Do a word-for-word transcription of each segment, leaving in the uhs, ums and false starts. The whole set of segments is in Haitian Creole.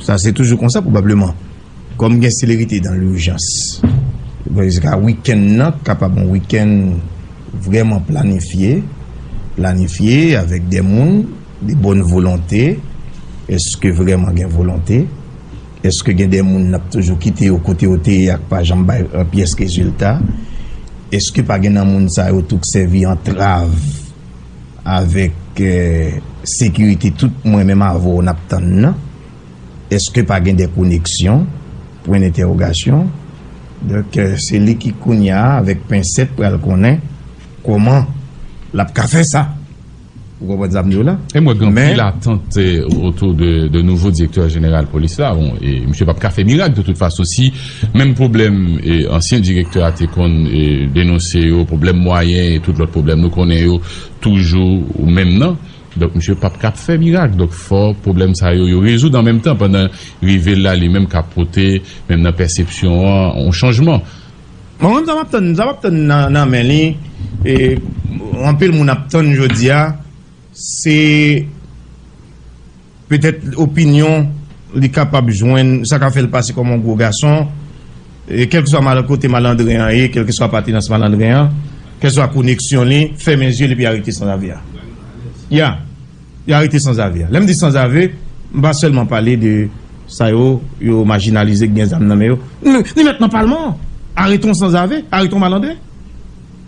Sa se toujou konsa pwobableman. Kòm gen selerite dan lijans, jiska wikenn nan kapab yon wikenn vrèman planifye, planifye avèk de moun de bòn volonte. Èske vrèman gen volonte? Èske gen de moun n ap toujou kite yo kote yo te ye ak pa janm bay yon pyès rezilta? Èske pa gen nan moun sa yo tou k sèvi antrav avèk eh, sekirite tout mwen menm avè w n ap tann nan? Èske pa gen de koneksyon? Pwen entèwogasyon. Donk, eh, se li ki kounye a, avèk pensèt, pral konnen kòman l ap ka fè sa. Ou konprann sa m di w la? E mwen gen anpil atant eh, otou de, de nouvo direktè jeneral polis la. Bon, e misye p ap ka fè mirak de tout fason. Si menm pwoblèm eh, ansyen direktè a te konn eh, denonse yo, pwoblèm mwayen e tout lòt pwoblèm nou konnen yo toujou menm nan. Donk, misye p ap ka fè mirak. Donk, fò pwoblèm sa yo, yo rezoud an menm tan pandan rive l la, li menm k ap pote, menm nan pèsepsyon an, yon chanjman. Bon, mwen, sa m ap tann, sa m ap tann nan, nan men li, e anpil moun ap tann jodi a, se petèt opinyon li kapab jwenn, sa ka fè l pase kòm yon gwo gason, e kèlkeswa mal, kote malandren an ye, kèlkeswa apatenans malandren an, kèlkeswa koneksyon li, fèmen zye l epi arete sanzave a. Ya, li arete sanzave a. Lè m di sanzave, m pa sèlman pale de sa yo, yo majinalize, ki gen zam nan men yo. Ni, ni mèt nan palman an. Arete yon sanzave, arete yon malandren.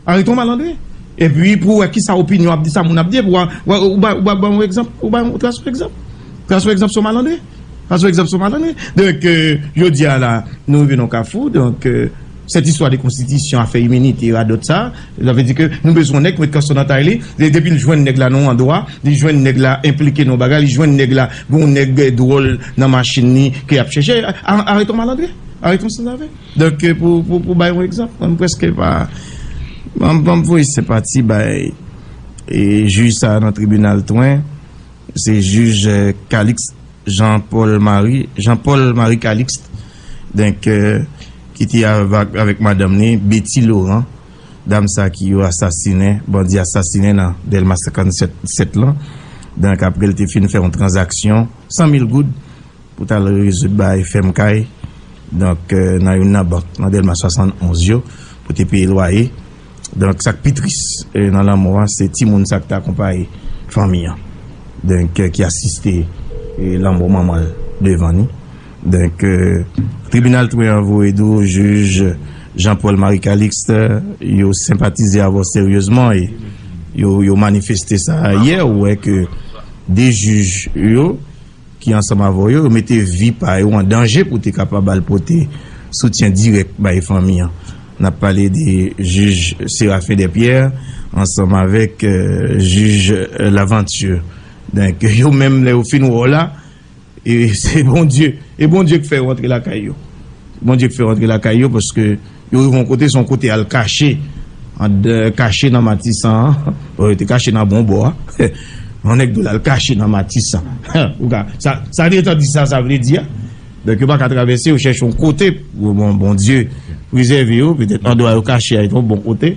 Arete yon malandren. Epi pou w wè kisa opinyon ap di, sa moun ap di, epi w a, w a, ou ba, ou ba, ba yon egzanp, ou ba yon, trase yon egzanp. Trase yon egzanp sou malandren. Trase yon egzanp sou malandren. Donk, euh, jodi a la, nou rive nan kafou. Donk, euh, cette histoire de constitution, afè iminite, radòt sa, sa vle di ke nou bezwen yon nèg ki met kanson nan tay li. E depi l jwenn nèg la nan yon andwa, li jwenn nèg la enplike nan yon bagay, li jwenn nèg la, gon nèg dwòl nan machin li ke y ap chèche. A-, a-, arete yon malandren. Arete yon sanzave. Donk, euh, pou, pou, pou bay yon egzanp, mwen, m prèske pa, mwen, m voye senpati bay, e, jij sa a nan tribinal Twen, se jij, euh, Calixte Jean Paul Marie, Jean Paul Marie Calixte, donk, euh, ki te avèk, avèk madanm li, Betty Laurent, dam sa ki yo asasinen, bandi asasinen nan Dèlma senkannsèt sèt lan. Donk, apre l te fin fè yon tranzaksyon san mil goud, pou t al rezoud bagay fèm kay, donk, euh, nan youn nan bank, nan Dèlma swasannonz yo, pou te peye lwaye. Donk, sa k pi tris, euh, nan lanmò a, se timoun sa k t akonpaye fanmi an. Donk, euh, ki asiste, euh, lanmò manman l devan ni. Donk, euh, tribinal Twen an voye di w, jij Jean Paul Marie Calixte, yo senpatize avè w seryezman e yo, yo manifeste sa yè, ou wè ke de jij yo, ki ansanm avè w yo, yo mete vi pa yo an danje pou te kapab al pote soutyen dirèk bay fanmi an. N ap pale de jij Séraphin Despierre ansanm avèk, euh, jij, euh, Laventure. Donk, yo menm, lè yo fin wè w la, e se Bondye, e Bondye k fè yo antre lakay yo. Bondye k fè yo antre lakay yo, paske yo rive yon kote, se yon kote al kache. An, kache nan Matisan an. Bon, yo te kache nan bon bò a. Yon nèg dwe al kache nan Matisan. Ou ka, sa, sa li te di sa, sa vle di a. Donk, yo pa ka travèse, yo chèche yon kote pou bon, Bondye prezève yo, petèt andwa yo kache a, yon bon kote.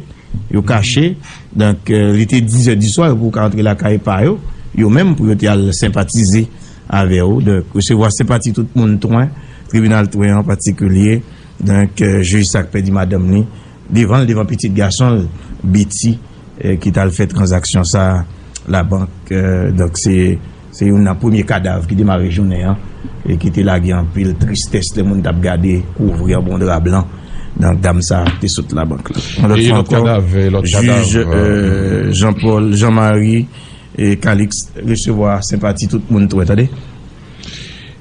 Yo kache. Donk, euh, li te dizè di swa, yo poko ka antre lakay pa yo. Yo menm, pou yo te al senpatize avè w. Donk, resevwa senpati tout moun Twen, tribinal Twen an patikilye. Donk, euh, jij sa k pèdi madanm li, devan l, devan pitit gason l, Betty, euh, ki t al fè tranzaksyon sa a, labank. Euh, donk, se, se youn nan premye kadav ki demare jounen an, e ki te lage anpil tristès lè moun t ap gade, kouvri an bon dra blan. Donk, dam sa a te sot labank la. Yon lòt fwa ankò, jij, euh, Jean Paul, Jean Marie, e Calixte resevwa senpati tout moun Twen, tande.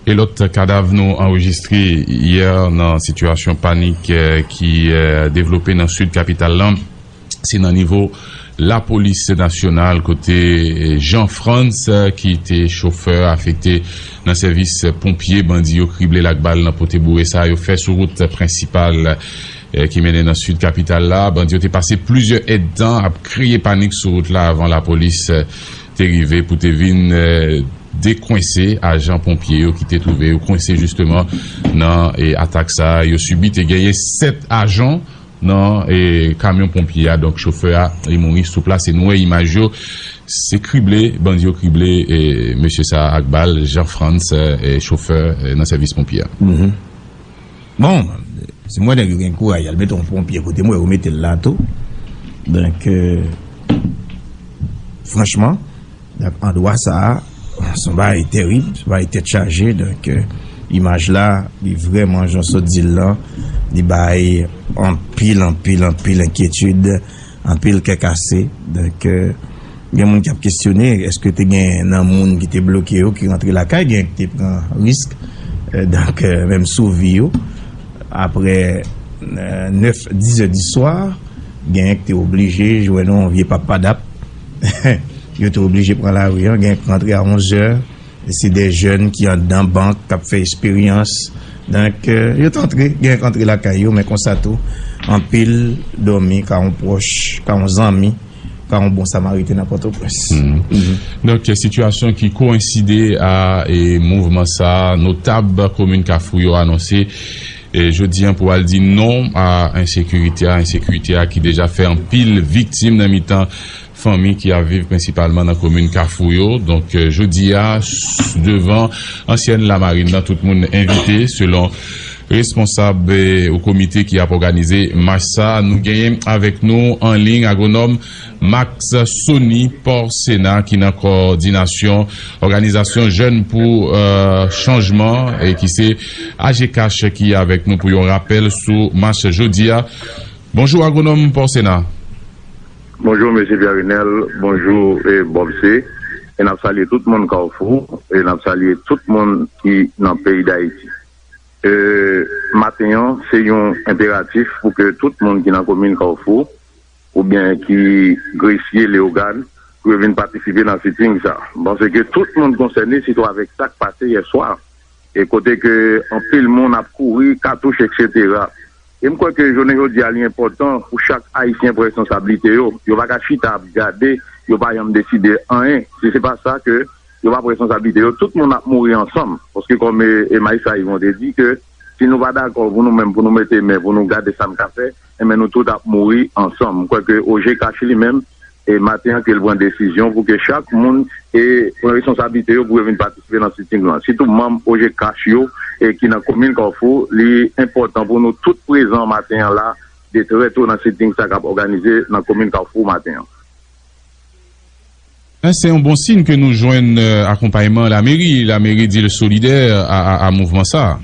E lòt kadav nou anrejistre yè nan sitiyasyon panik, eh, ki, eh, devlope nan sid kapital lan, se nan nivo lapolis nasyonal, kote, eh, Jean Frantz, eh, ki te chofè afekte nan sèvis ponpye, bandi yo krible l ak bal nan pote boure sa yo fè sou wout prensipal, eh, ki mennen nan sid kapital la. Bandi yo te pase plizyè èdtan ap kreye panik sou wout la avan lapolis, eh, te rive pou te vin, eh, dekwense ajan ponpye yo ki te twouve yo kwense jisteman nan, eh, atak sa a. Yo sibi te genyen sèt ajan nan e, kamyon ponpye a. Donk, chofè a, li mouri sou plas. E nou wè imaj yo, se krible, bandi yo krible e, mesye sa a ak bal, Jean Frantz, e, chofè e, nan sèvis ponpye a. Bon, si mwen nèg yo gen kouraj al mete yon ponpye kote mwen, yo mete l la tou. Donk, e, franchman, donk, andwa sa a, se yon bagay terib, se yon bagay tèt chaje. Donk, e, imaj la, li vrèman, jan w sot di l lan, li bay anpil, anpil, anpil enkyetid, anpil kè kase. Donk, e, gen moun k ap kesyone, èske te gen nan moun ki te bloke yo, ki rantre lakay, gen ki te pran risk, e, donk, e, menm sou vi yo. Apre e, nèf, dis è di swa, genyen ki te oblije jwenn yon vye pap padap. Yo te oblije pran lari an, genyen ki rantre a onz è. E se de jèn ki anndan bank, k ap fè esperyans. Donk, e, yo t antre, genyen ki antre lakay yo, men konsa tou, anpil dòmi ka yon pwòch, ka yon zanmi, ka yon bon samariten nan Pòtoprens. Donk, sitiyasyon ki koenside a e, mouvman sa a, notab komin Kafou yo anonse e, jodi an pou al di non a ensekirite a, ensekirite a ki deja fè anpil viktim nan mitan fanmi ki ap viv prensipalman nan komin Kafou yo. Donk, e, jodi a, s- devan ansyèn lamarin nan, tout moun envite, selon responsab e, ou komite ki ap òganize mach sa a. Nou genyen avèk nou an liy agwonòm Max Sony Port Sénat, ki nan kowòdinasyon òganizasyon Jèn pou e, chanjman e ki se A G Cash ki avèk nou pou yon rapèl sou mach jodi a. Bonjou, agwonòm Port Sénat. Bonjou, mesye Pierre Renel. Bonjou, e, Bob C. E n ap salye tout moun Kafou. E n ap salye tout moun ki nan peyi Dayiti. E, maten an, se yon enperatif pou ke tout moun ki nan komin Kafou, oubyen ki Gresye, Leyogàn, pou yo vin patisipe nan sitting sa. M panse ke tout moun konsène, sitou avèk sa k pase yè swa. E kote ke anpil moun ap kouri, katouch, etsetera. E m kwè ke jounen jodi a, li enpòtan pou chak Ayisyen pran responsablite yo. Yo pa ka chita ap gade, yo pa janm deside anyen. Si se pa sa ke yo pa pran responsablite yo, tout moun ap mouri ansanm. Paske kòm e, e Majistra Yvon te di ke si nou pa dakò pou nou menm, pou nou mete men, pou nou gade sa n ka fè, enben nou tout ap mouri ansanm. M kwè ke O G Cash li menm, e maten an ke l pran desizyon pou ke chak moun e pran responsablite yo pou yo vin patisipe nan sitting lan. Sitou manm O G Cash yo e ki nan komin Kafou, li enpòtan pou nou tout prezan maten an la, de trè to nan sitting sa k ap òganize nan komin Kafou maten an. Men se yon bon siy ke nou jwenn e, akonpayman lameri. Lameri di l solidè a, a, a mouvman sa a.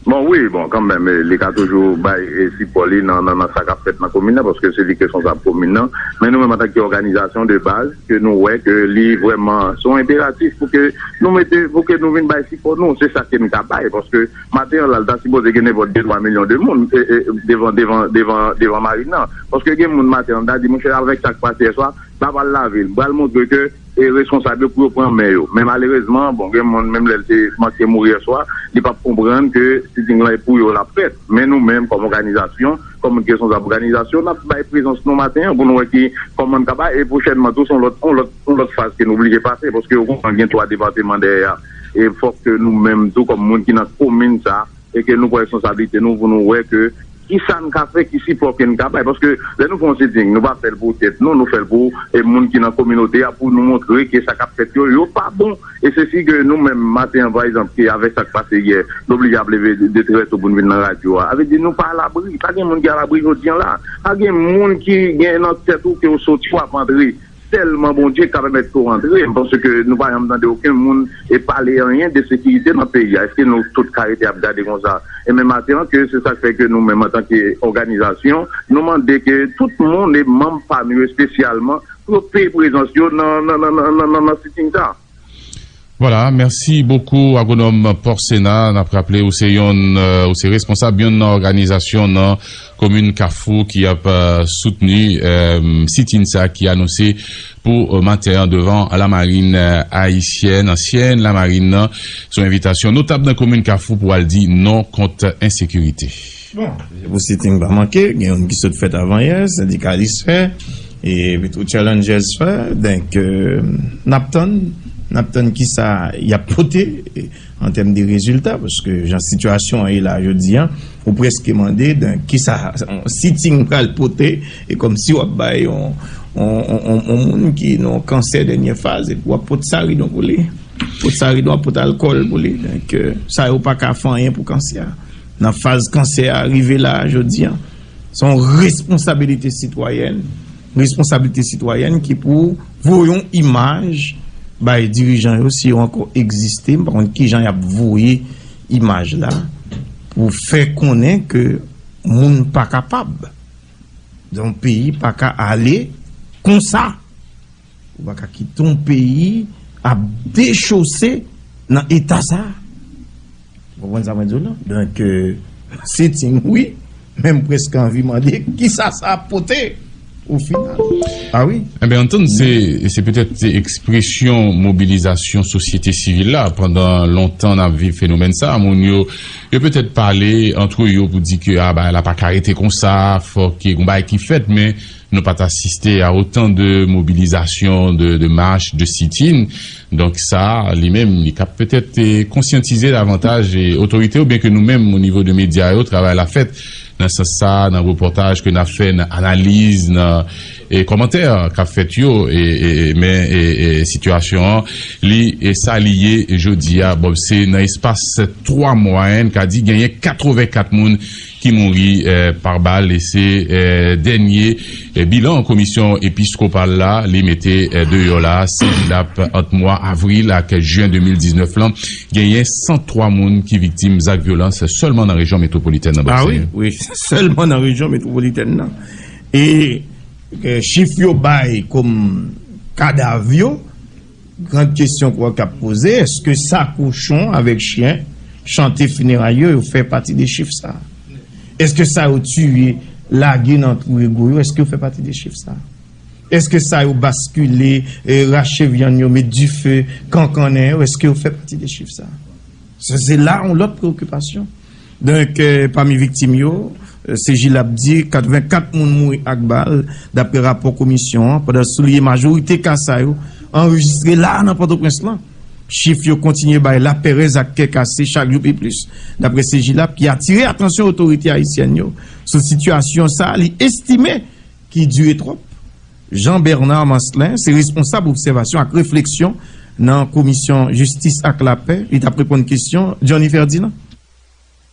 Bon, wi, bon, kanmenm, e, li ka toujou bay e, sipò li nan, nan, nan sa k ap fèt nan komin nan, paske se li k responsab komin nan. Men nou menm, antanke òganizasyon de baz, ke nou wè ke li vrèman se yon enperatif pou ke nou mete, pou ke nou vin bay sipò nou. Se sa ke n ka bay, paske maten an la, l ta sipoze gen nenpòt de twa milyon de moun e, e, devan, devan, devan, devan marin nan. Paske gen moun maten an, m ta di, monchè, avèk sa k pase yè swa, m ap al lave l, m pral montre ke e responsab yo pou yo pran men yo. Men malerezman, bon, gen moun, menm lè l te manke mouri yè swa, li p ap konprann ke sitting lan e pou yo l ap fèt. Men nou menm, kòm òganizasyon, kòm moun ki responsab òganizasyon, n ap bay prezans nou maten an pou nou wè ki, kòman n ka bay, e pwochènman tou, se yon lòt, yon lòt, yon lòt faz ke nou oblije pase, paske ou konprann gen twa depatman dèyè a. E fòk ke nou menm tou, kòm moun ki nan komin sa, e ke nou pran responsablite nou pou nou wè ke kisa n ka fè, ki sipò ke n ka bay. Paske lè nou fè yon sitting, nou pa fè l pou tèt nou, nou fè l pou e, moun ki nan kominote a, pou nou montre ke sa k ap fèt yo, yo pa bon. E se si ke nou menm, maten an, pa egzanp, ke avèk sa k pase yè, nou oblije ap leve de, de trè to pou n vin nan radyo a. Sa vle di nou pa alabri. Pa gen moun ki alabri jodi an la. Pa gen moun ki gen nan tèt ou ke w soti w ap antre. Sèlman Bondye ka pèmèt ke w antre. M panse ke nou pa janm tande okenn moun e pale anyen de sekirite nan peyi a. Èske nou tout ka rete ap gade konsa? E men maten an, ke se sa k fè ke nou menm, antanke òganizasyon, nou mande ke tout moun e manm pa nou yo espesyalman, pou yo peye prezans yo nan, nan, nan, nan, nan, nan, nan sitting sa. Vwala, mèsi bokou, agwonòm Port Sénat. N ap raple ou se yonn, e, ou se responsab yonn nan òganizasyon nan komin Kafou ki ap e, soutni e, sitting sa ki anonse pou e, maten an devan lamarin e, ayisyèn, ansyèn lamarin nan, sou envitasyon notab nan komin Kafou pou al di non kont ensekirite. Bon, pou sitting pa manke, gen youn ki sot fèt avanyè, Sendikalis fè, epi tou Challengers fè. Donk, e, n ap tann N ap tann kisa y ap pote, e, an tèm de rezilta, paske jan sitiyasyon an ye la jodi a, ou prèske mande, donk, kisa yon sitting pral pote, e kòmsi w ap bay yon, yon, yon, yon, yon moun ki nan kansè dènye faz, epi w ap pot saridon pou li. Pot saridon, w ap pot alkòl pou li. Donk, e, sa yo pa ka fè anyen pou kansè a. Nan faz kansè a rive la jodi a, se yon responsabilite sitwayèn, responsabilite sitwayèn ki pou voye yon imaj bay dirijan yo, si yo ankò egziste. M pa konn kijan y ap voye imaj la pou fè konnen ke moun pa kapab. Yon peyi pa ka ale konsa. Ou pa ka kite yon peyi ap dechose nan eta sa. Ou konprann sa mwen di w la? Donk, e, sitting, wi, men m prèske anvi mande kisa sa ap pote o final. A wi. Enben, antann, se, se petèt ekspresyon mobilizasyon sosyete sivil la. Pandan lontan n ap viv fenomèn sa, moun yo, yo petèt pale antre yo pou di ke, a, bagay la pa ka rete konsa, fòk gen bagay ki fèt, men nou pa t asiste a otan de mobilizasyon, de, de mach, de sit-in. Donk sa, li menm, li ka petèt, e, konsyantize davantaj, e, otorite yo, byen ke nou menm, o nivo de medya yo, travay la fèt nan sans sa, nan repòtaj ke n ap fè, nan analiz, nan, e, kòmantè k ap fèt yo, e, e, e, men, e, e, sitiyasyon an, li, e, sa li ye jodi a. Bon, se nan espas twa mwa, n ka di genyen katrevenkat moun ki mouri, e, pa bal, e se, e, dènye, e, bilan komisyon episkopal la, li mete, e, deyò la, Sejilap, ant mwa avril ak jen de mil diznèf lan, genyen san twa moun ki viktim zak vyolans sèlman nan rejyon metwopolitèn nan. A wi, wi, sèlman nan rejyon metwopolitèn nan. E, e, chif yo bay kòm kadav yo, gran kesyon kwa k ap poze, èske sa kochon avèk chen chante fineray yo, yo fè pati de chif sa? Èske sa yo tiye, lage nan twou ego yo, èske yo fè pati de chif sa? Èske sa yo baskile, e, rache vyann yo, met dife, kankannen yo, èske yo fè pati de chif sa? Se, se la yon lòt preokipasyon. Donk, e, pami viktim yo, e, Sejilap di katrevenkat moun mouri ak bal, dapre rapò komisyon an, pandan l souliye majorite ka sa yo anrejistre la a nan Pòtoprens lan. Chif yo kontinye bay lapèrèz ak kè kase chak jou pi plis, dapre Sejilap, ki atire atansyon otorite ayisyèn yo sou sitiyasyon sa a, li estime ki dire twòp. Jean Bernard Marcelin, se responsab obsèvasyon ak refleksyon nan Komisyon Jistis ak Lapè, li t ap reponn kesyon Johnny Ferdinand.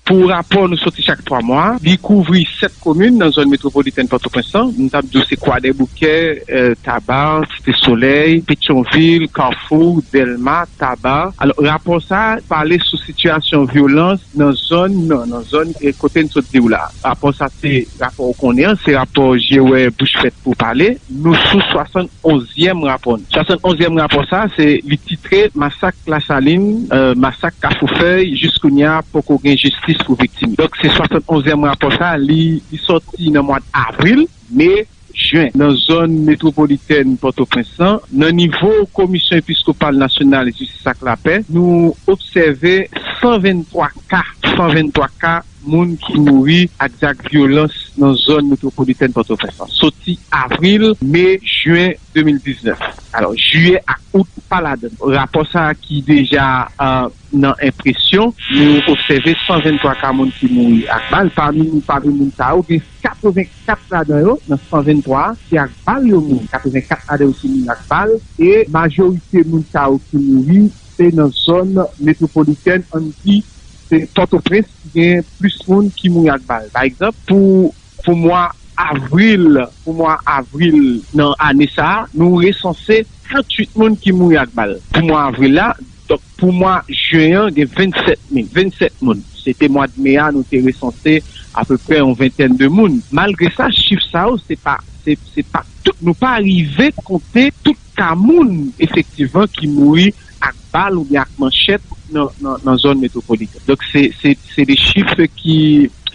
Pou rapò nou soti chak twa mwa, li kouvri sèt komin nan zòn metwopolitèn Pòtoprens lan. M t ap di w se Kwadèboukè, e, Taba, Site Solèy, Petyonvil, Kafou, Dèlma, Taba. Alò, rapò sa a pale sou sitiyasyon vyolans nan zòn, nan, nan zòn, e, kote n sot di w la. Rapò sa se rapò ou konnen an, se rapò je wè bouch fèt pou pale. Nou sou swasann onzyèm rapò n. Swasann onzyèm rapò sa, se li titre Masak Lasalin, e, Masak Kafou Fèy, jiskounya poko gen jistis pou viktim. Donk, se swasann onzyèm rapò sa, li, li sòti nan mwa avril, me, jen, nan zòn metwopolitèn Pòtoprens lan, nan nivo Komisyon Episkopal Nasyonal Jistis ak Lapè, nou obsève san venntwa ka, san venntwa ka moun ki mouri ak zak vyolans nan zòn metwopolitèn Pòtoprens lan, soti avril, me, jen de mil diznèf. Alò, jiyè ak out pa ladann. Rapò sa a ki deja, e, nan enpresyon, nou obsève san venntwa ka moun ki mouri ak bal. Pami, pami moun sa yo, gen katrevenkat ladan yo, nan san venntwa, se ak bal yo mouri. Katrevenkat ladan yo ki mouri ak bal. E majorite moun sa yo ki mouri, se nan zòn metwopolitèn, ann di, se Pòtoprens ki gen plis moun ki mouri ak bal. Pa egzanp, pou, pou mwa avril, pou mwa avril nan ane sa a, nou resanse tranntuit moun ki mouri ak bal. Pou mwa avril la, donk pou mwa jen an, gen vennsèt moun, vennsèt moun. Se te mwa de me a, nou te resanse apeprè yon ventèn de moun. Malgre sa, chif sa yo, se pa, se, se pa tout. Nou pa rive konte tout ka moun, efektivman, ki mouri ak bal oubyen ak manchèt nan, nan, nan zòn metwopolitèn. Donk, se, se, se de chif ki,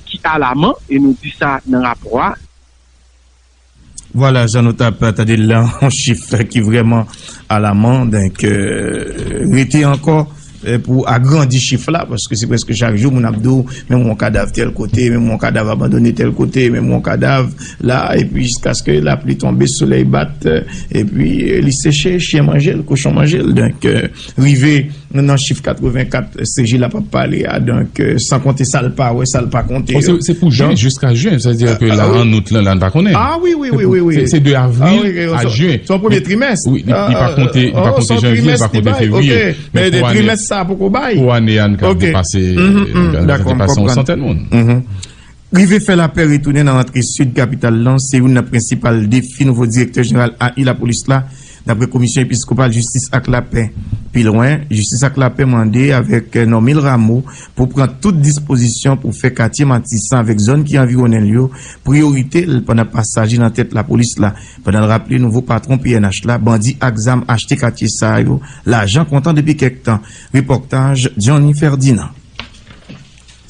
ki alaman, e nou di sa nan rapò a. Vwala, jan nou t ap tande l la, yon chif ki vrèman alaman. Donk, e, rete ankò eh, pou agrandi chif la, paske se prèske chak jou moun ap di w, menm yon kadav tèl kote, menm yon kadav abandone tèl kote, menm yon kadav la, epi jiskaske lapli tonbe, solèy bat, eh, epi, eh, li seche, chyen manje l, kochon manje l. Donk, eh, rive nan chif katrevenkat, C J la p ap pale a, donk, eh, san konte sa l pa wè, sa l pa konte yo. Se pou jen, jiska jen, sa vle di ke la, an out lan, la, n pa konnen. Ah wi, wi, wi, wi, wi. Se de avril a jen. Se yon premye trimès. Wi, li pa konte, li pa konte janvye, li pa konte fevriye. Men pou ane, trimès sa a poko bay. Pou ane a, n ka depase, n ka depase yon santèn moun. Rive fè lapè retounen nan rantre sid kapital lan, se youn nan prensipal defi nouvo direktè jeneral A I lapolis la, dapre Komisyon Episkopal Jistis ak Lapè. Pi lwen, Jistis ak Lapè mande avèk Normil Rameau pou pran tout dispozisyon pou fè katye Matisan avèk zòn ki anviwonnen l yo priyorite l pandan pasaj li nan tèt lapolis la. Pandan l raple nouvo patwon P N H la, bandi ak zam achte katye sa yo lajan kontan depi kèk tan. Repòtaj Johnny Ferdinand.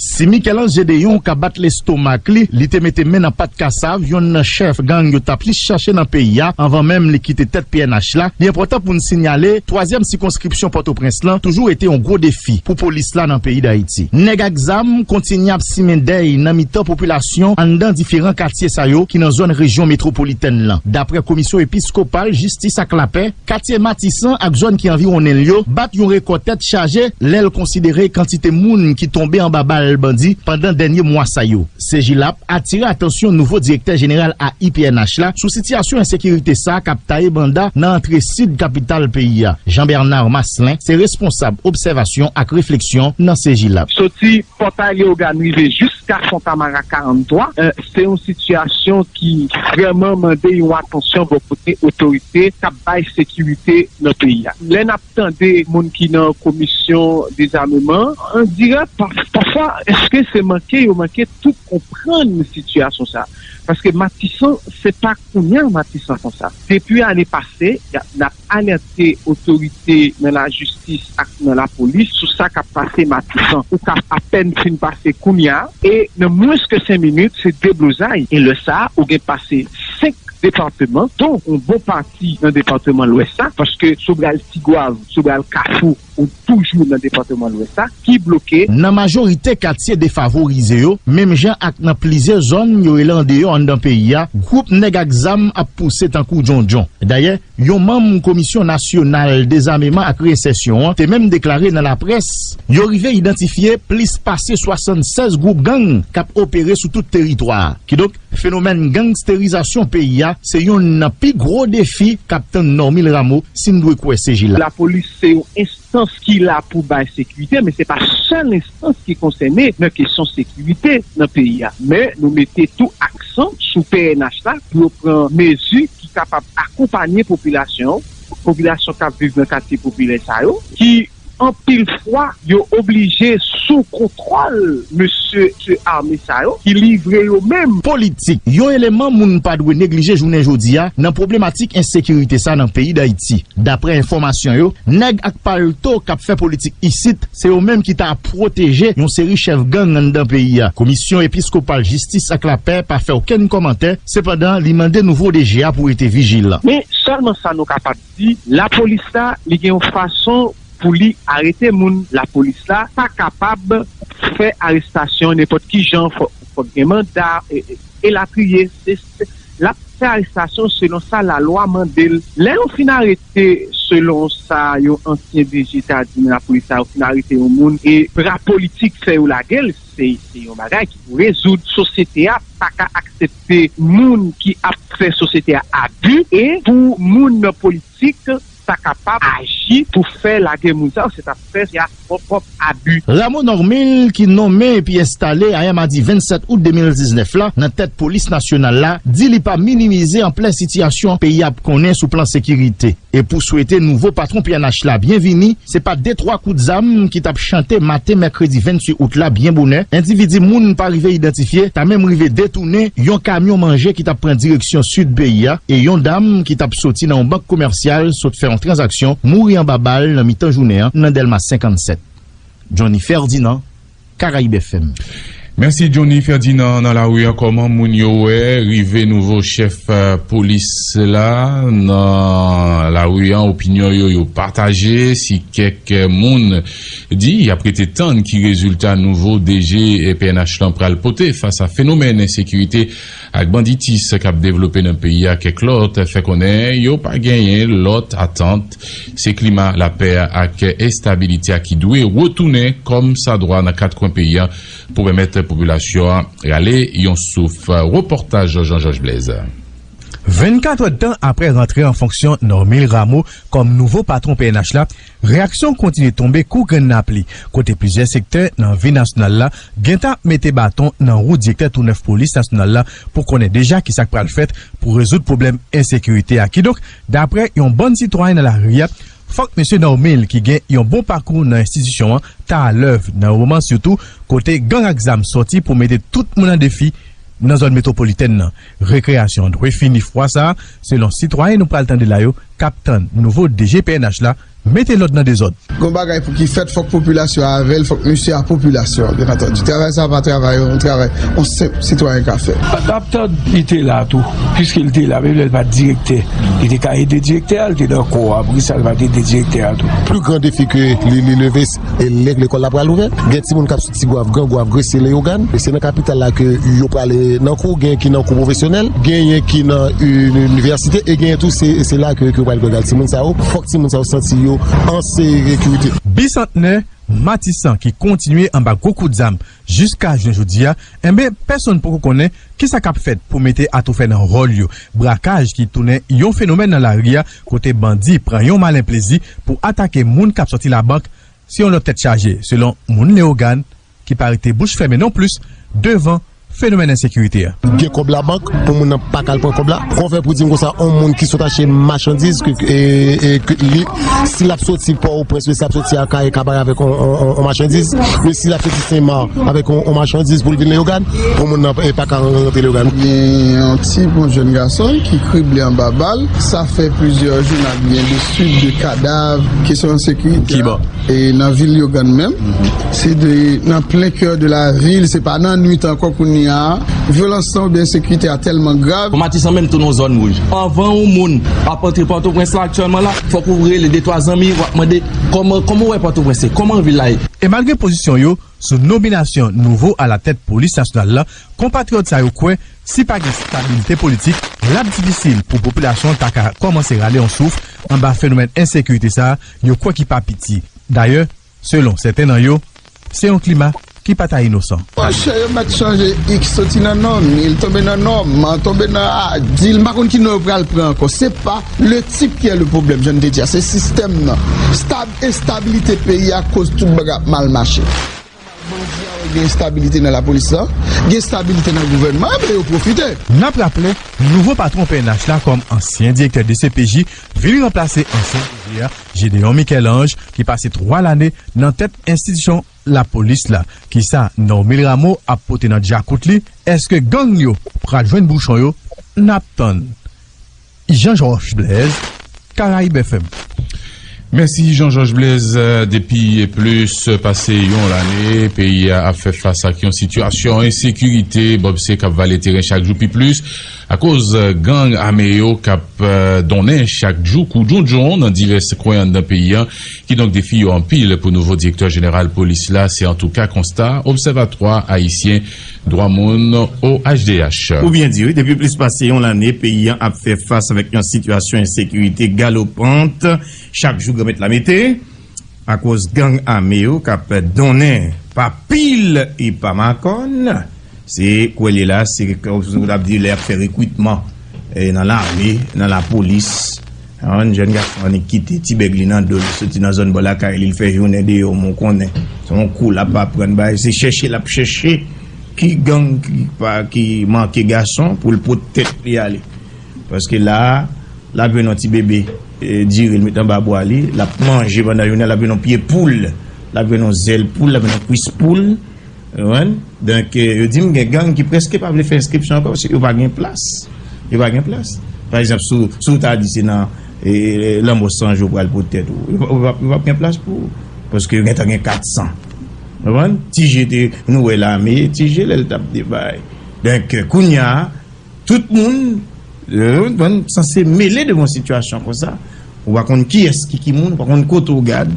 Si Michel-Ange Gédéon ka bat lestomak li, li te mete men nan pat kasav yonn nan chèf gang yo t ap plis chache nan peyi a anvan menm li kite tèt P N H la, li enpòtan pou n sinyale twazyèm sikonskripsyon Pòtoprens lan toujou rete yon gwo defi pou polis la nan peyi Dayiti. Nèg ak zam kontinye ap simen dèy nan mitan popilasyon anndan diferan katye sa yo ki nan zòn rejyon metwopolitèn lan. Daprè Komisyon Episkopal Jistis ak Lapè, katye Matisan ak zòn ki anviwonnen l yo bat yon rekò tèt chaje lè l konsidere kantite moun ki tonbe anba bal bandi pandan dènye mwa sa yo. Sejilap atire atansyon nouvo direktè jeneral A I P N H la sou sitiyasyon ensekirite sa k ap taye banda nan antre sid kapital peyi a. Jean Bernard Maslin se responsab obsèvasyon ak refleksyon nan Sejilap. Soti Pòtay Leyogàn rive jiska Fontamara karant twa, eh, se yon sitiyasyon ki vrèman mande yon atansyon bò kote otorite k ap bay sekirite nan peyi a. Lè n ap tande moun ki nan komisyon dezameman, on dirè pa-, pafwa, èske se manke yo manke tou konprann sitiyasyon sa? Paske Matisan, se pa kounye a Matisan konsa. Depi ane pase, y a, n ap alète otorite nan lajistis ak nan lapolis sou sa k ap pase Matisan. Ou ka apèn fin pase kounye a, e nan mwens ke senk minit, se deblozay. E lè sa a, ou gen pase senk depatman, donk yon bon pati nan depatman Lwès la, paske si w pral Tigwav, si w pral Kafou, ou toujou nan depatman Lwès la, ki bloke. Nan majorite katye defavorize yo, menm jan ak nan plizyè zòn yo rele andeyò anndan peyi a, gwoup nèg ak zam ap pouse tankou djondjon. Dayè, yon manm Komisyon Nasyonal Dezameman ak Reyensèsyon an te menm deklare nan laprès, yo rive idantifye plis pase swasannsèz gwoup gang k ap opere sou tout teritwa a. Kidonk, fenomèn gangsterizasyon peyi a se yonn nan pi gwo defi k ap tann Normil Rameau, si n dwe kwè Sejilap. Lapolis se yon enstans ki la pou bay sekirite, men se pa sèl enstans ki konsène nan kesyon sekirite nan peyi a. Men nou mete tou aksan sou P N H la pou yo pran mezi ki kapab akonpanye popilasyon, popilasyon k ap viv nan katye popilè sa yo, ki anpil fwa, yo oblije sou kontwòl mesye, mesye ame sa yo ki livre yo menm. Politik, yon eleman moun pa dwe neglije jounen jodi a nan pwoblematik ensekirite sa nan peyi Dayiti. Daprè enfòmasyon yo, nèg ak palto k ap fè politik isit, se yo menm ki ta ap pwoteje yon seri chèf gang anndan peyi a. Komisyon Episkopal Jistis ak Lapè pa fè okenn kòmantè, sepandan, li mande nouvo D G a pou rete vijilan. Men sèlman sa nou kapab di, lapolis la, li gen yon fason pou li arete moun. Lapolis la pa kapab fè arestasyon nenpòt ki jan, fò, fòk gen manda, e, e, elatriye. Se, se, l ap fè arestasyon selon sa lalwa mande l. Lè yo fin arete, selon sa yon ansyen D G ta di nan lapolis la, yo fin arete yon moun e bra politik fè yo lage l, se, se yon bagay ki pou rezoud. Sosyete a pa ka aksepte moun ki ap fè sosyete a abi, e pou moun nan politik ta kapab aji pou fè lage moun sa yo, se t ap fè se a pwòp, pwòp abi. Rameau Normil, ki nonmen epi enstale ayè madi vennsèt out de mil diznèf la nan tèt polis nasyonal la, di li pa minimize anplè sitiyasyon peyi a ap konnen sou plan sekirite. E pou swete nouvo patwon P N H la byenvini, se pa de twa kout zam ki t ap chante maten mèkredi venntuit out la byen bonè. Endividi moun pa rive idantifye ta menm rive detounen yon kamyon manje ki t ap pran direksyon sid peyi a e yon dam ki t ap soti nan yon bank komèsyal sot fè yon tranzaksyon mouri anba bal nan mitan jounen an nan Dèlma senkannsèt. Johnny Ferdinand, Caraïbes F M. Mèsi Johnny Ferdinand. Nan lari a, kòman moun yo wè rive nouvo chèf eh, polis la nan lari a? Opinyon yo yo pataje. Si kèk eh, moun di y ap rete tann ki rezilta nouvo D G P N H lan pral pote fas a fenomèn ensekirite ak banditis k ap devlope nan peyi a, kèk lòt fè konnen yo pa genyen lòt atant. Se klima lapè ak estabilite a ki dwe retounen kòm sa dwa nan kat kwen peyi a pou pèmèt popilasyon an rale yon souf. Repòtaj Jean Georges Blaise. Vennkat èdtan apre rantre an fonksyon Normil Rameau kòm nouvo patwon P N H la, reyaksyon kontinye tonbe kou grenn lapli, kote plizyè sektè nan vi nasyonal la gentan ap mete baton nan wou direktè tou nèf polis nasyonal la pou konnen deja kisa k pral fèt pou rezoud pwoblèm ensekirite a. Kidonk, dapre yon bann sitwayen nan lari a, fòk mesye Normil, ki gen yon bon pakou nan enstitisyon an, ta alèv nan yon moman sitou kote gang ak zam sòti pou mete tout moun an defi nan zòn metwopolitèn nan. Rekreyasyon an dwe fini fwa sa a, selon sitwayen nou pral tande la yo, k ap tann nouvo D G P N H la mete lòd nan dezòd. Gon bagay pou ki fèt, fòk popilasyon avè l, fòk misye a popilasyon an, byen antandi. Travay sa a pa travay, yon travay yon senp sitwayen ka fè. N ap tann li te la tou, piske li te la, menm lè l pa t direktè. Li te ka ede direktè a, li te nan kò a, poukisa l pa t ede direktè a tou? Pli gran defi ke li, li leve, se lè lekòl la pral ouvè. Gen timoun k ap soti Gwav, Gran Gwav, Gresye, Leyogàn. E se nan kapital la ke yo prale nan kou, gen ki nan kou pwofesyonèl, genyen ki nan inivèsite, e genyen tou, se, se la ke, ke yo pral pran timoun sa yo. Fòk timoun sa yo santi yo an sekirite. Bisantnè, Matisan ki kontinye anba gwo kout zam jiska jounen jodi a, enben, pèsonn poko konnen kisa k ap fèt pou mete atoufè nan wòl yo. Brakaj ki tounen yon fenomèn nan lari a, kote bandi pran yon malen plezi pou atake moun k ap sòti labank, se yon lòt tèt chaje, selon moun Leyogàn ki pa rete bouch fèmen nonplis devan fenomèn ensekirite a. Gen kòb labank, pou moun nan pa ka al pran kòb la. Konvè pou di m konsa, yon moun ki sot achte machandiz, ke, e, e, ke li, si l ap soti Pòtoprens, si l ap soti Akayè, Kabarè avèk yon, yon, yon, yon machandiz, men si l ap soti Senmak avèk yon, yon machandiz pou l vin Leyogàn, pou moun nan e pa ka rantre Leyogàn. Gen yon ti bon jèn gason ki krible anba bal. Sa fè plizyè jou n ap gen de swit de kadav, kesyon ensekirite a. Ki bò? E nan vil Leyogàn menm, se de, nan plen kè de la vil, se pa nan nwit ankò kounye a. Vyolans lan oubyen ensekirite a tèlman grav. Matisan menm tou nan zòn wouj. Anvan yon moun ap antre Pòtoprens la aktyèlman la, fòk ou rele de twa zanmi, w ap mande kòman, kòman w wè Pòtoprens ye, kòman vil la ye. E malgre pozisyon yo sou nominasyon nouvo alatèt polis nasyonal la, konpatriyòt sa yo kwè si pa gen stabilite politik, l ap difisil pou popilasyon ta ka kòmanse rale yon souf anba fenomèn ensekirite sa a, yo kwè ki pa piti. Dayè, selon sèten nan yo, se yon klima ki pa ta inosan. Monchè, yo mèt chanje X, soti nan Normil, tonbe nan Nòman, tonbe nan Adil, m pa konn ki non yo pral pran ankò. Se pa le type qui est le problème, jan n te di a, se sistèm nan. Stab-, estabilite peyi a koz tout bagay ap mal mache. Bandi a wè gen estabilite nan lapolis la, gen estabilite nan gouvènman an, men yo pwofite. N ap raple, nouvo patwon P N H la kòm ansyen direktè D C P J vin ranplase ansyen D G a, Gédéon Michel-Ange, ki pase twa lane nan tèt enstitisyon lapolis la. Kisa Normil Rameau ap pote nan djakout li? Èske gang yo pral jwenn bouchon yo? N ap tann. Jean Georges Blaise, Caraïbes F M. Mèsi Jean Georges Blaise. Depi plis pase yon lane, peyi a ap fè fas ak yon sitiyasyon ensekirite. Bòbse k ap vale teren chak jou pi plis akoz gang ame yo k ap donnen chak jou kou djondjon nan divès kwen anndan peyi a. Kidonk, defi yo anpil pou nouvo direktè jeneral polis la. Se antouka konsta Obsèvatwa Ayisyen Dwa Moun, O H D H. Ou byen di, wi, depi plis pase yon lane, peyi a ap fè fas avèk yon sitiyasyon ensekirite galopant. Chak jou granmèt la mete, akoz gang ame yo k ap donnen pa pil e pa makòn. Se kwè li la, se kòmsi w t ap di lè y ap fè rekritman, e, nan lame, nan lapolis. Yon jèn gason annik kite ti bèg li nan do l, soti nan zòn bò lakay li, l fè jounen deyò, men w konnen. Se yon kou l ap aprann bay, se chèche l ap chèche ki gang ki pa, ki manke gason pou l pot tèt li ale. Paske la a, l ap jwenn yon ti bebe, e, diri l met anba bra li, l ap manje pandan jounen, l ap jwenn yon pye poul, l ap jwenn yon zèl poul, l ap jwenn yon kwis poul, ou konprann? Donk, e, yo di m gen gang ki prèske pa vle fè enskripsyon ankò, paske yo pa gen plas. Yo pa gen plas. Pa egzanp, si w, si w ta di se nan, e, lanmò san jou w pral pot tèt ou, yo pa, yo pa, yo p ap gen plas pou ou, paske yo gentan gen kat san. Konprann? Ti Je te, nou wè lame, Ti Je lè l t ap debay. Donk, kounye a, tout moun, euh, konprann, sanse mele devan yon sitiyasyon konsa. Ou pa konn kiyès ki ki moun, ou pa konn kote w gad.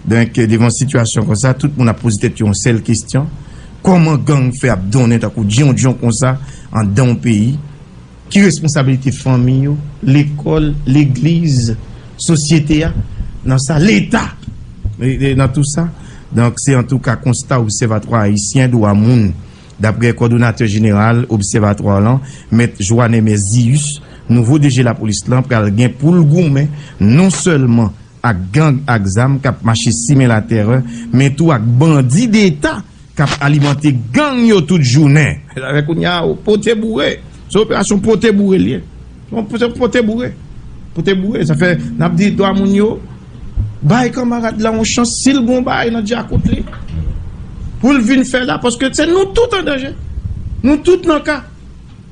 Donk, devan sitiyasyon konsa, tout moun ap poze tèt yo yon sèl kesyon. Kòman gang fè ap donnen tankou djondjon konsa anndan yon peyi? Ki responsablite fanmi yo, lekòl, legliz, sosyete a, nan sa, Leta, e, e, nan tou sa? Donk, se antouka konsta Obsèvatwa Ayisyen Dwa Moun. Daprè kòdonatè jeneral Obsèvatwa lan, Mèt Joanne Merzius, nouvo D G lapolis lan pral gen pou l goumen non sèlman ak gang ak zam k ap mache simen latèrè, men tou ak bandi deta k ap alimante gang yo tout jounen. Sa fè kounye a, pote boure. Se operasyon pote boure l ye. Se yon, se pote boure. Pote boure. Sa fè, n ap di dwa moun yo, bay kanmarad la yon chans, si l gon bagay nan djakout li, pou l vin fè la, paske se nou tout an danje. Nou tout nan ka.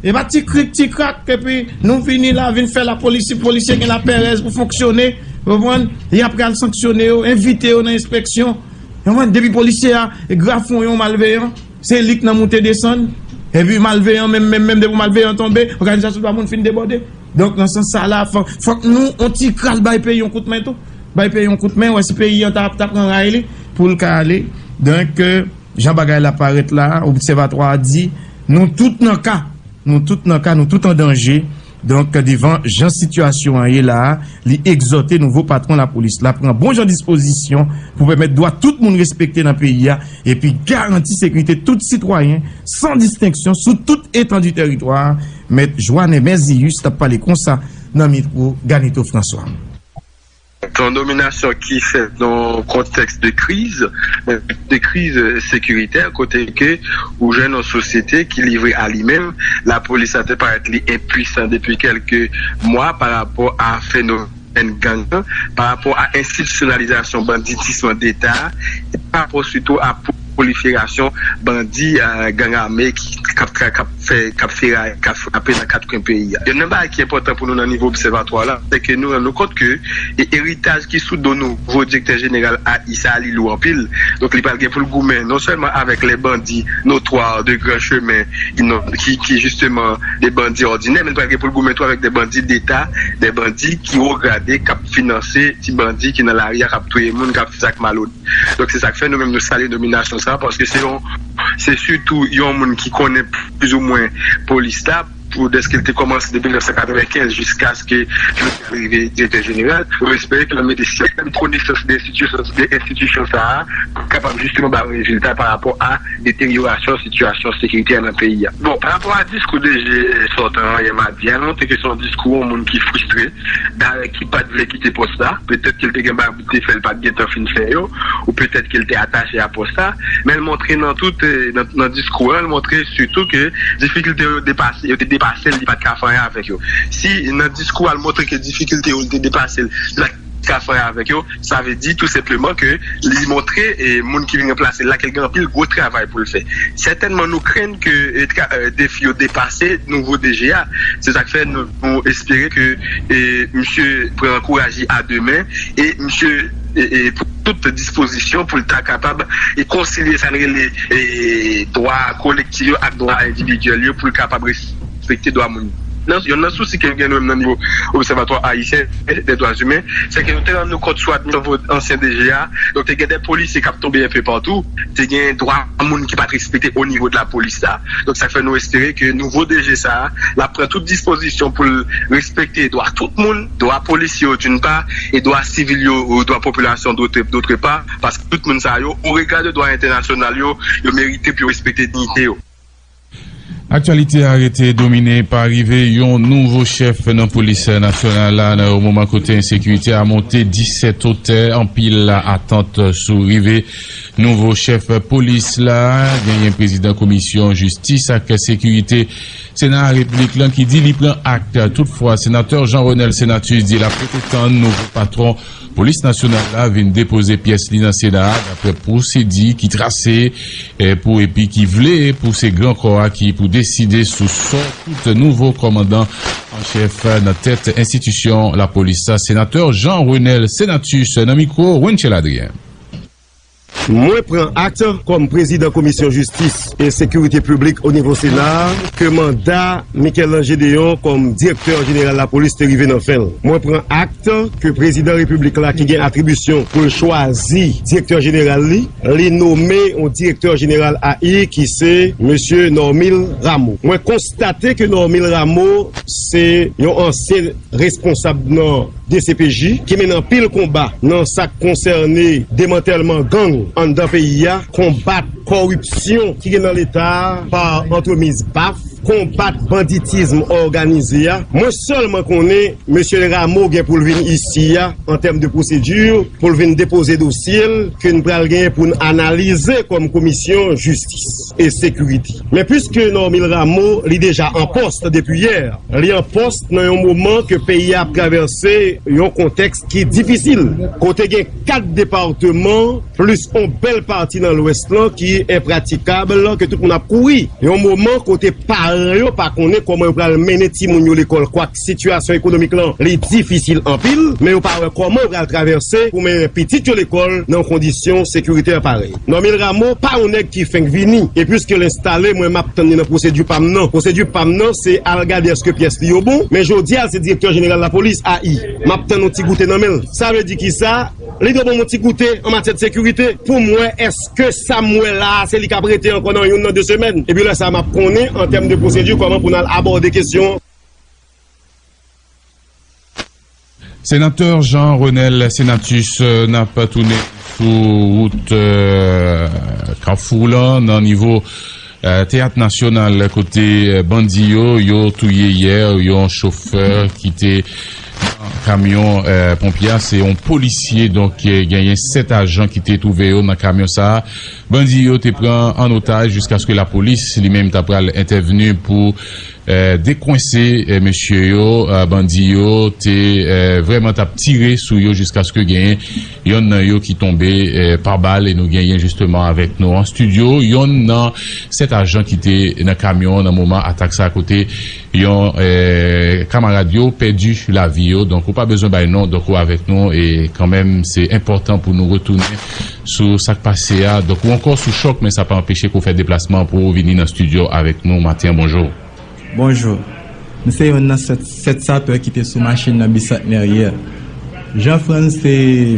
E pa ti krik, ti krak, epi nou vini la, vin fè lapolis, si polisye gen lapèrèz pou fonksyone, ou konprann, y ap pral sanksyone yo, envite yo nan enspeksyon. Ou konprann, depi polisye a grafon yon malveyan, se li k nan moute desann. Epi malveyan, menm, menm, menm, depi malveyan tonbe, òganizasyon dwa moun fin debòde. Donk, nan sans sa la, fò, fòk nou, on ti kras bay peyi yon kout men tou. Bay peyi yon kout men, wè si peyi an ta, ta pran ray li, pou l ka ale. Donk, euh, jan bagay la parèt la, obsèvatwa a di, nou tout nan ka. Nou tout nan ka, nou tout an danje. Donk, devan jan sitiyasyon an ye la a, li egzòte nouvo patwon lapolis la pran bon jan dispozisyon pou pèmèt dwa tout moun respekte nan peyi a, epi garanti sekirite tout sitwayen, san distenksyon, sou tout etandi tèritwa a. Mèt Joanne Merzius t ap pale konsa nan mikwo Ganito François. Se yon nominasyon ki fèt nan yon kontèks de kriz, de kriz sekiritè, kote ke ou jwenn yon sosyete ki livre a li menm. Lapolis la te parèt li enpwisan depi kèlke mwa pa rapò a fenomèn gang lan, pa rapò a enstitisyonalizasyon banditism deta, e pa rapò sitou a pwoliferasyon bandi, euh, gang ame ki, k ap tra-, k ap fè, k ap feraye, k ap frape nan kat kwen peyi a. Youn nan bagay ki enpòtan pou nou nan nivo obsèvatwa la, se ke nou rann nou kont ke e eritaj ki sou do nouvo direktè jeneral A I sa a, li lou anpil. Donk, li pral gen pou l goumen non sèlman avèk les bandits notoires de grands chemins, ki non, ki, ki justement des bandits ordinaires, men li pral gen pou l goumen tou avèk des bandits d'État, des bandits ki wo grade, k ap finanse ti bandi ki nan lari a, k ap touye moun, k ap fè zak malonèt. Donk, se sa k fè nou menm nou salye nominasyon sa a, paske se yon, se sitou yon moun ki konnen plizoumwen polis la, pou dèske l te kòmanse depi mil nèf san katrevenkenz jiskaske l rive direktè jeneral. Nou espere ke l ap mete sètèn konesans de enstitisyon, de enstitisyon sa a, pou kapab jisteman ba yon rezilta pa rapò a deteryorasyon sitiyasyon sekirite a nan peyi a. Bon, pa rapò a diskou D G sòtan an yè madi a, nou te ke se yon diskou yon moun ki fristre, dayè ki pa t vle kite pòs la. Petèt ke l te gen bagay pou l te fè, l pa t gentan fin fè yo, ou petèt ke l te atache a pòs la. Men l montre nan tout, eh, nan, nan diskou an, l montre sitou ke difikilte yo depase, yo te depase l, li pa t ka fè anyen avèk yo. Si nan diskou a, l montre ke difikilte yo, li te depase l, li pa t ka fè anyen avèk yo, sa vle di tou senpleman ke li montre, eh, moun ki vin ranplase l la, ke l gen anpil gwo travay pou l fè. Sètènman, nou krenn ke, eh, tra-, eh, defi yo depase nouvo D G a. Se sa k fè nou, nou espere ke, eh, misye pran kouraj li a de men e misye, eh, eh, pran tout dispozisyon pou l ta kapab, eh, konsilye sa n rele, eh, dwa kolektif yo ak dwa endividyèl yo, pou l kapab respekte dwa moun. Nan, youn nan sousi ke nou gen nou menm nan nivo Obsèvatwa Ayisyen dè Dwa Imen, se ke nou te rann nou kont sou administrasyon ansyen D G a, donk te gen de polisye k ap tonbe enpe patou, te gen dwa moun ki pa t respekte o nivo de lapolis la. Donk, sa fè nou espere ke nouvo D G sa a, l ap pran tout dispozisyon pou l respekte dwa tout moun, dwa polisye yo, d'une part, e dwa sivil yo, dwa popilasyon, d'autre, d'autre part, paske tout moun sa yo, o rega de dwa entènasyonal yo, yo merite pou yo respekte diyite yo. Aktyalite a rete domine pa rive yon nouvo chèf nan polis nasyonal la, nan yon moman kote ensekirite a monte disèt otè, anpil atant sou rive nouvo chèf polis la. Genyen prezidan komisyon jistis ak sekirite Sena Repiblik lan ki di li pran ak. Toutfwa, senatè Jean Renel Senatus di l ap rete tann nouvo patwon polis nasyonal la vin depoze pyès li nan Sena a, daprè pwosedi ki trase, eh, pou epi ki vle pou se gran kò a ki pou deside sou sò tout nouvo kòmandan an chèf nan tèt enstitisyon lapolis sa, senatè Jean Renel Senatus nan mikwo Wenchel Adrien. Mwen pran ak, kòm prezidan Komisyon Jistis e Sekirite Piblik o nivo Sena a, ke manda Michel-Ange Deon kòm direktè jeneral lapolis te rive nan fen l. Mwen pran ak ke prezidan repiblik la, ki gen atribisyon pou l chwazi direktè jeneral li, li nome yon direktè jeneral A I ki se mesye Normil Rameau. Mwen konstate ke Normil Rameau se yon ansyen responsab nan D C P J ki mennen anpil konba nan sa k konsène demantèlman gang anndan peyi a, konbat kòripsyon ki gen nan Leta a pa antrepriz baf, konbat banditis òganize a. Mwen sèlman konnen mesye Rameau gen pou l vin isi a an tèm de pwosedi, pou l vin depoze dosye l ke n pral genyen pou n analize kòm komisyon jistis e sekirite. Men piske Normil Rameau, li deja an pòs depi yè, li an pòs nan yon moman ke peyi a ap travèse yon kontèks ki difisil, kote gen kat depatman plis yon bèl pati nan Lwès lan ki enpratikab, ke tout moun ap kouri. Yon moman kote paran yo pa konnen kòman yo pral mennen timoun yo lekòl, kwak sitiyasyon ekonomik lan, li difisil anpil, men yo pa wè kòman yo pral travèse pou mennen pitit yo lekòl nan yon kondisyon sekirite parèy. Normil Rameau pa yon nèg ki fenk vini, e piske l enstale, mwen m ap tann li nan pwosedi pa m nan. Pwosedi pa m nan, se al gade èske pyès li yo bon, men jodi a, l se direktè jeneral lapolis, A I. M ap tann yon ti goute nan men l. Sa vle di kisa? Li dwe ban m yon ti goute an matyè de sekirite pou m wè èske sa m wè la a, se li k ap rete ankò nan youn nan de semèn. Epi lè sa a, m ap konnen, an tèm de pwosedi, kòman pou n al abòde kesyon an. Senatè Jean Renel Senatus, euh, n ap tounen sou wout, euh, Kafou lan, nan nivo, euh, Teyat Nasyonal, kote, euh, bandi yo, yo touye yè yon chofè ki te nan kamyon, euh, ponpye a. Se yon polisye, donk, euh, genyen sèt ajan ki te twouve yo nan kamyon sa a. Bandi yo te pran an otaj jiskaske lapolis li menm ta pral entèvni pou, eh, dekwense, eh, mesye yo. Eh, bandi yo te, eh, vrèman t ap tire sou yo jiskaske genyen yonn nan yo ki tonbe, eh, pa bal, e nou genyen jisteman avèk nou an estidyo yonn nan sèt ajan ki te nan kamyon an nan moman atak sa, kote yon, eh, kamarad yo pèdi lavi yo. Donk, ou pa bezwen bay non, donk ou avèk nou, e kanmenm, se enpòtan pou nou retounen sou sa k pase a. Donk, ou ankò sou chòk, men sa pa anpeche ke w fè deplasman pou w vini nan estidyo avèk nou maten an. Bonjou. Bonjou. M se yonn nan sèt, sèt sapè ki te sou machin nan Bisantnè yè. Jean Frantz te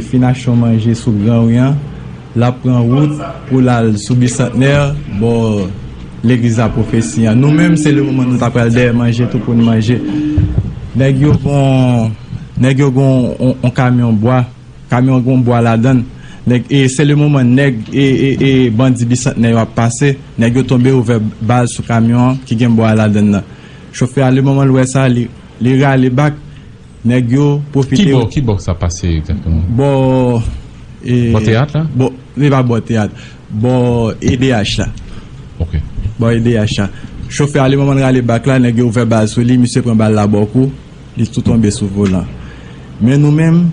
fin achte yon manje sou Gran Ri an. L ap pran wout pou l al sou Bisantnè, bò legliz Lapwofesi an. Nou menm, se le moman nou ta pral dèyè manje tou pou n manje. Nèg yo gon, nèg yo gon on, on kamyon bwa. Kamyon gon bwa ladan l. Nèg, e se le moman nèg, e, e, e bandi Bisantnè yo ap pase. Nèg yo tonbe ouvè bal sou kamyon an ki gen bwa ladan l nan. Chofè a, le moman l wè sa, li, li rale bak. Nèg yo pwofite. Ki bò, ki bò sa pase egzakteman? Bò, e, bò teyat la? Bò, se pa bò teyat. Bò E D H la. Ok. Bò E D H la. Chofè a, le moman l rale bak la, nèg yo ouvè bal sou li, misye pran bal la bò kou, li tou tonbe sou volan. Men nou menm,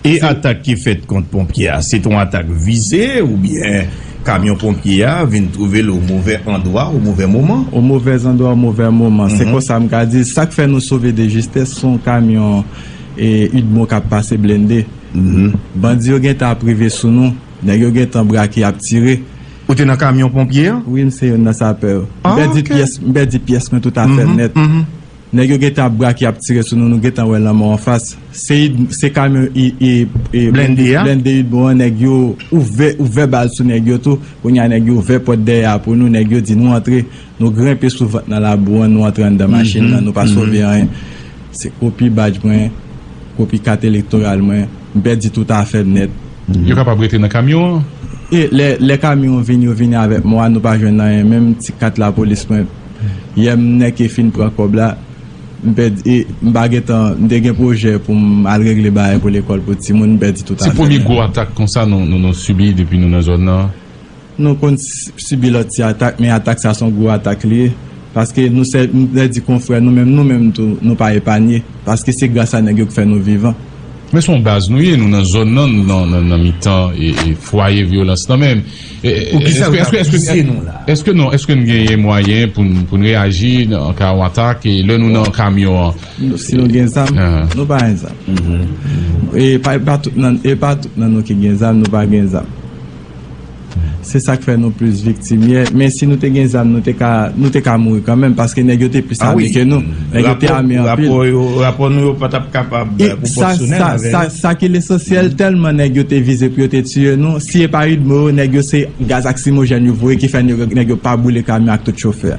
e se atak ki fèt kont ponpye a, se t on atak vize oubyen kamyon ponpye a vin twouve l o movè andwa, o movè moman? O movè andwa, o movè moman. Se konsa m ka di. Sa k fè nou sove de jistès, se yon kamyon, e, Udmo k ap pase blende. Bandi yo gentan ap rive sou nou. Nèg yo gentan brake, ap tire. Ou te nan kamyon ponpye a? Wi, m se yonn nan sapè yo. M pèdi pyès, m pèdi pyès mwen toutafè nèt. Nèg yo gentan ap brake, ap tire sou nou, nou gentan wè lanmò anfas. Se, se kamyon i, i, i, blende a? Blende Udmo an, nèg yo ouvè, ouvè bal sou nèg yo tou. Kounye a, nèg yo ouvè pòt dèyè a pou nou, nèg yo di nou antre. Nou grenpe sou vant nan labou an, nou antre anndan machin nan, nou pa sove anyen. Se kopi badj mwen, kopi kat elektoral mwen, m pèdi tout afè m nèt. Yo kapab rete nan kamyon an? E lè, lè kamyon an vini, yo vini avèk mò a, nou pa jwenn anyen. Menm ti kat lapolis mwen, yè m nèke fin pran kòb la, m pèdi, e m pa gentan, m te gen pwojè pou m al regle bagay pou lekòl pou timoun, m pèdi tout afè m nèt. Se premye gwo atak konsa nou, nou, nou sibi depi nou nan zòn nan? Nou konn si-, sibi lòt ti atak, men atak sa se yon gwo atak li ye. Paske nou sè, m te di konfrè, nou menm, nou menm tou, nou pa epanye. Paske se gras a nèg yo k fè nou vivan. Men se yon baz nou ye, nou nan zòn nan, nou nan, nan, nan mitan e, e fwaye vyolans lan menm. E, e, pou kisa yo t ap vize nou la? Èske, èske, èske, èske non, èske n genyen mwayen pou n, pou n reyaji nan ka yon atak, e lè nou nan kamyon an? Si nou gen zam, nou pa gen zam. E pa, e pa tout nan, e pa tout nan nou ki gen zam, nou pa gen zam. Se sa k fè nou plis viktim yè. Men si nou te gen zam, nou te ka, nou te ka mouri kanmenm, paske nèg yo te plis ame ke nou. Nèg yo te ame anpil. Rapò yo, rapò nou yo pa t ap kapab pwoposyonèl avè nou. Sa ki lesansyèl, tèlman nèg yo te vize pou yo te tiye nou, si e pa UDMO yo, nèg yo se gaz lakrimojèn yo voye ki fè nèg yo, nèg yo pa boule kamyon ak tout chofè.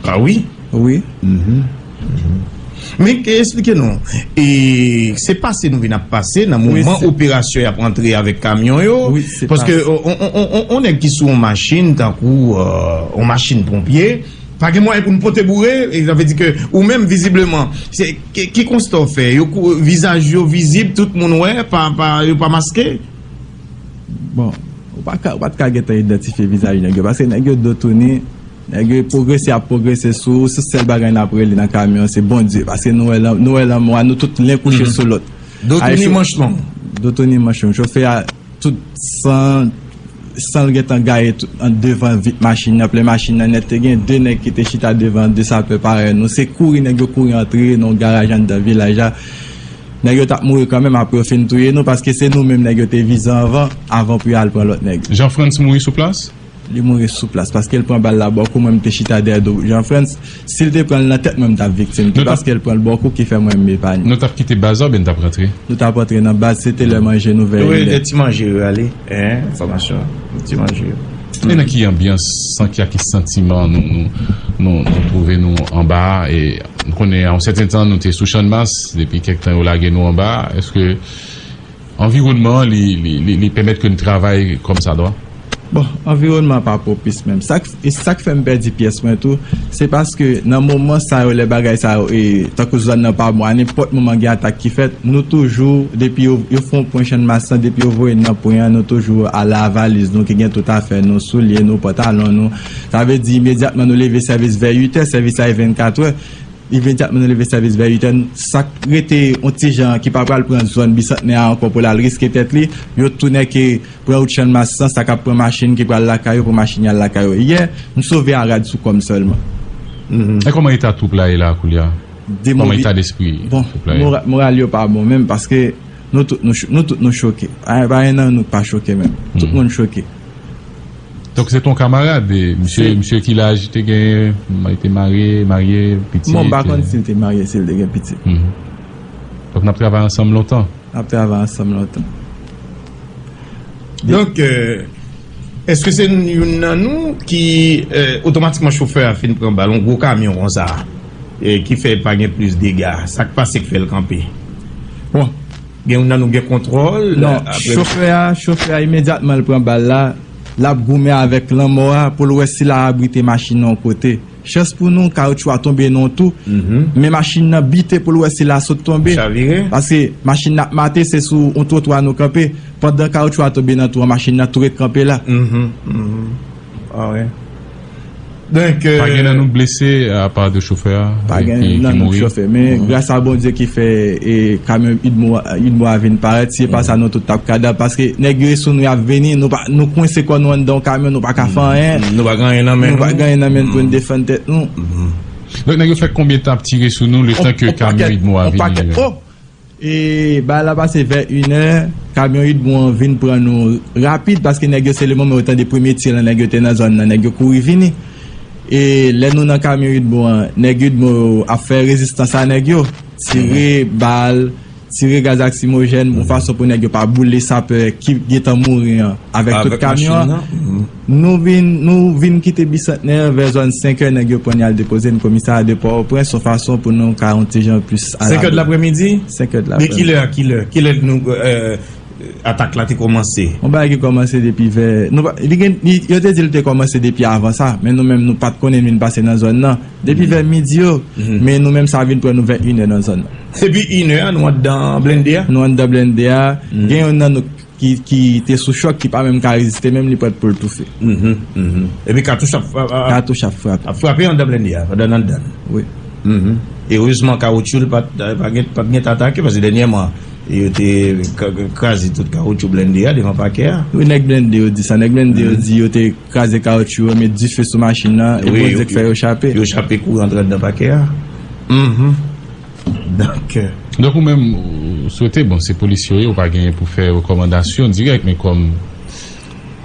Ah wi? Wi. Men ke esplike nou, e se pase nou vin ap pase nan moman operasyon y ap rantre avèk kamyon yo, paske on, on, on, on, on nèg ki sou on machin, tankou euh, on machin ponpye, pa gen mwayen pou n pote boure, e sa vle di ke ou menm vizibleman, se ki, ki konsta w fè? Yo kou- vizaj yo vizib, tout moun wè, pa, pa, yo pa maske? Bon, ou pa ka, ou pa t ka gentan idantifye vizaj nèg yo, paske nèg yo do tounen, nèg yo pwogrese, ap pwogrese sou ou, se sèl bagay n ap rele nan kamyon an, se Bondye, paske nou wè lan- nou wè lanmò a, nou tout len kouche sou lòt. Do tounen, manch long. Do tounen, manch long. Chofè a, tout san, san l gentan gaye tout an devan vit machin nan, plen machin nan nèt. Te gen de nèg ki te chita devan, de sapè parèy nou. Se kouri nèg yo kouri antre nan yon garaj anndan vilaj la. Nèg yo t ap mouri kanmenm apre yo fin touye nou, paske se nou menm nèg yo te vize anvan, avan pou yo al pran lòt nèg yo. Jean Frantz mouri sou plas? Li mouri sou plas, paske l pran bal la bò kou, mwen m te chita dèyè do Jean Frantz. Si l te pran l nan tèt, mwen m t ap viktim tou, paske l pran l bò kou ki fè mwen m epanye. Nou t ap kite baz la oubyen n t ap rantre? Nou t ap rantre nan baz, se te lè manje nou vè inè. Wi, de ti manje yo ale, hein, enfòmasyon, ti manje yo. E nan ki anbyans, san ki, a ki santiman nou, nou, nou, nou twouve nou anba a? E nou konnen a yon sèten tan nou te sou Channmas, depi kèk tan yo lage nou anba a. Èske anviwònman an, li, li, li, li pèmèt ke n travay kòmsadwa? Bon, anviwònman an pa pwopis menm. Sa k, e sa k fè m pèdi pyès mwen tou, se paske nan moman sa yo, lè bagay sa yo, e, tankou zòn nan pa bon, a nenpòt moman gen atak ki fèt, nou toujou, depi yo, yo fè yon pwen Channmas lan, depi yo voye n nan pwen an, nou toujou ale a valiz nou ki gen tout afè nou, soulye nou, pantalon nou. Sa vle di imedyatman nou leve sèvis vè uit è, sèvis la e vennkat è. Imedyatman nou leve sèvis vè uit è, sa k rete yon ti jan ki pa pral pran zòn Bisantnè a ankò pou l al riske tèt li, yo tounen ke pran wout Channmas lan, sa k ap pran machin ki pral lakay yo, pran machin y al lakay yo. Yè, m sove a rad sou kò m sèlman. E kòman eta twoup la ye la koulye a? Kòman eta despri twoup la ye? Bon, mora- moral yo pa bon menm, paske nou tout nou cho- nou tout nou choke. Pa, pa gen nan nou k pa choke menm. Tout moun choke. Donk se te yon kamarad, e, misye, misye ki laj li te genyen, li te marye, marye, pitit? Bon, m pa konn si l te marye, si l te gen pitit. Donk n ap travay ansanm lontan? N ap travay ansanm lontan. Donk, euh, èske se youn nan nou ki, euh, otomatikman chofè a fin pran bal, yon gwo kamyon konsa, e ki fè pa gen plis dega? Sa k pase k fè l kanpe? Bon. Gen youn nan nou gen kontwòl? Non, chofè a, chofè a, imedyatman l pran bal la, l ap goumen avèk lanmò a pou l wè si l a abrite machin nan yon kote. Chans pou nou, kawoutchou a tonbe nan yon twou, men machin nan bite pou l wè si l a sot tonbe. Chavire. Paske machin nan ap mate, se sou yon twotwa nou kanpe. Pandan kawoutchou a tonbe nan twou an, machin nan tou ret kanpe la. Ah wi. Donk, euh, pa gen nan nou blese, apa de chofè a, pa gen nan nou chofè, men gras a Bondye ki fè, e, kamyon UDMO, UDMO a vin parèt, si e pa sa nou tout t ap kadav, paske nèg yo e sou nou, y ap vini, nou pa, nou kwense kò nou anndan yon kamyon, nou pa ka fè anyen. Nou pa gen anyen nan men nou. Nou pa gen anyen nan men n pou n defann tèt nou. Donk nèg yo fè konbyen tan ap tire sou nou letan ke kamyon UDMO a vini? E bagay la pase vè inè, kamyon UDMO an vin pran nou rapid, paske nèg yo se le moman yo tande premye tir lan, nèg yo te nan zòn nan, nèg yo kouri vini. E lè nou nan kamyon UDMO an, nèg UDMO yo ap fè rezistans a nèg yo, tire bal, tire gaz lakrimojèn, yon fason pou nèg yo pa boule sapè ki gentan mouri an avèk tout kamyon an. Nou vin, nou vin kite Bisantnè vè zòn senk è, nèg yo pran n y al depoze n komisarya de Pòtoprens, yon fason pou nou ka yon ti jan plis alabri. Senk è de lapremidi? Senk è de lapremidi. De kilè a kilè? Kilè nou, euh, atak la te kòmanse? Yon bagay ki kòmanse depi vè, nou pa, li gen, li, yo te di l te kòmanse depi avan sa, men nou menm nou pa t konnen l vin pase nan zòn nan. Depi vè midi yo, men nou menm sa vin pran nou vè inè nan zòn nan. Depi inè a, nou anndan blende a? Nou anndan blende a. Gen youn nan nou ki, ki te sou chòk, ki pa menm ka reziste, menm li prèt pou l toufe. Epi katouch ap, ap, ap, katouch ap frape. Ap frape anndan blende a, pandan n anndan l. Wi. Erezman, kawotchou l pa t, pa gen, pa t gen atake, paske dènyèman, yo te k-, k-, kraze tout kawotchou blende a devan pakè a. Wi, nèg blende yo di sa. Nèg blende yo di yo te kraze kawotchou yo, met dife sou machin nan, e Bondye k fè yo chape. Yo chape kouri antre anndan pakè a. Donk, euh, donk ou menm, ou swete, bon, se polisye w ye, ou pa genyen pou fè rekòmandasyon dirèk, men kòm,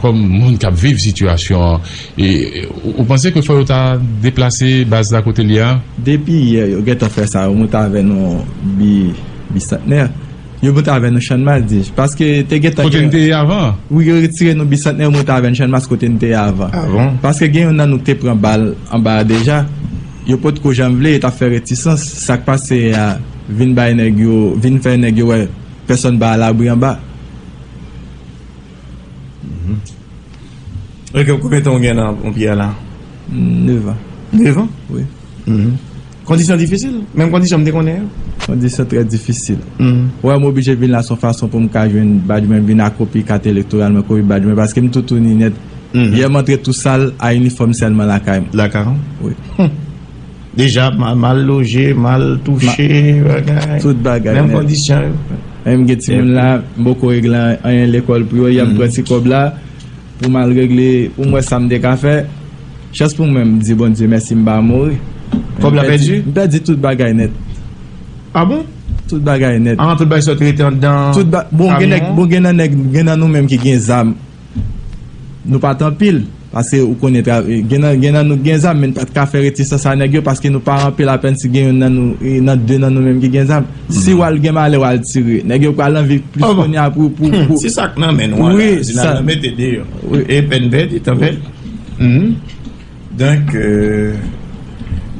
kòm moun k ap viv sitiyasyon an. E, ou, ou panse ke fò yo ta deplase baz la kote l ye a? Depi yè, yo gentan fè sa, yo monte avè nou bi, bisantnè. Yo monte avè nou Channmas, di. Paske te gentan Kote gen n te ye avan? Wi, yo retire nou bisantnè, yo monte avè n Channmas kote n te ye avan. Ah bon? Paske gen youn nan nou ki te pran bal anba a deja. Yo potko janm vle, yo t ap fè retisans. Sa k pase a vin bay nèg yo, vin fè nèg yo wè pèsòn pa alabri anba. Mhm. Ok, konbyen tan w gen nan ponpye a la? Nèf an. Nèf an? Wi. Mhm. Kondisyon difisil? Menm kondisyon m te konnen yo? Kondisyon trè difisil. Mhm. Wè, m oblije vin la, se yon fason pou m ka jwenn badj mwen, vin akonpli kat elektoral mwen, kopi badj mwen, paske m toutouni nèt. Mhm. Yè, m antre tou sal, a inifòm sèlman lakay m. Lakay ou? Wi. Hmm. Deja ma-, mal loje, mal touche, bagay. Tout bagay nèt. Menm kondisyon yo. Menm gen timoun la, m poko regle anyen lekòl pou yo, yè m pran ti kòb la pou m al regle, pou m wè sa m te ka fè. Chans pou mwen, m di Bondye mèsi, m pa mouri. Kòb la pèdi? M pèdi tout bagay nèt. Ah bon? Tout bagay nèt. Ah, tout bagay sot rete anndan kamyon? Tout ba-, bon, gen nèg, bon, gen nan nèg, gen nan nou menm ki gen zam. Nou pa t anpil, paske ou konnen tra-, gen nan, gen nan nou gen zam, men n pa t ka fè retisans a nèg yo, paske nou pa anpil, apèn si gen youn nan nou, e, nan de nan nou menm ki gen zam. Si w al gen malè, w al tire. Nèg yo pral anvi plis kounye a pou, pou, pou. Se sa k nan men nou an la, se nan mete deyò. Wi. E pèn pèdi, tan pèdi. Mhm. Donk, euh,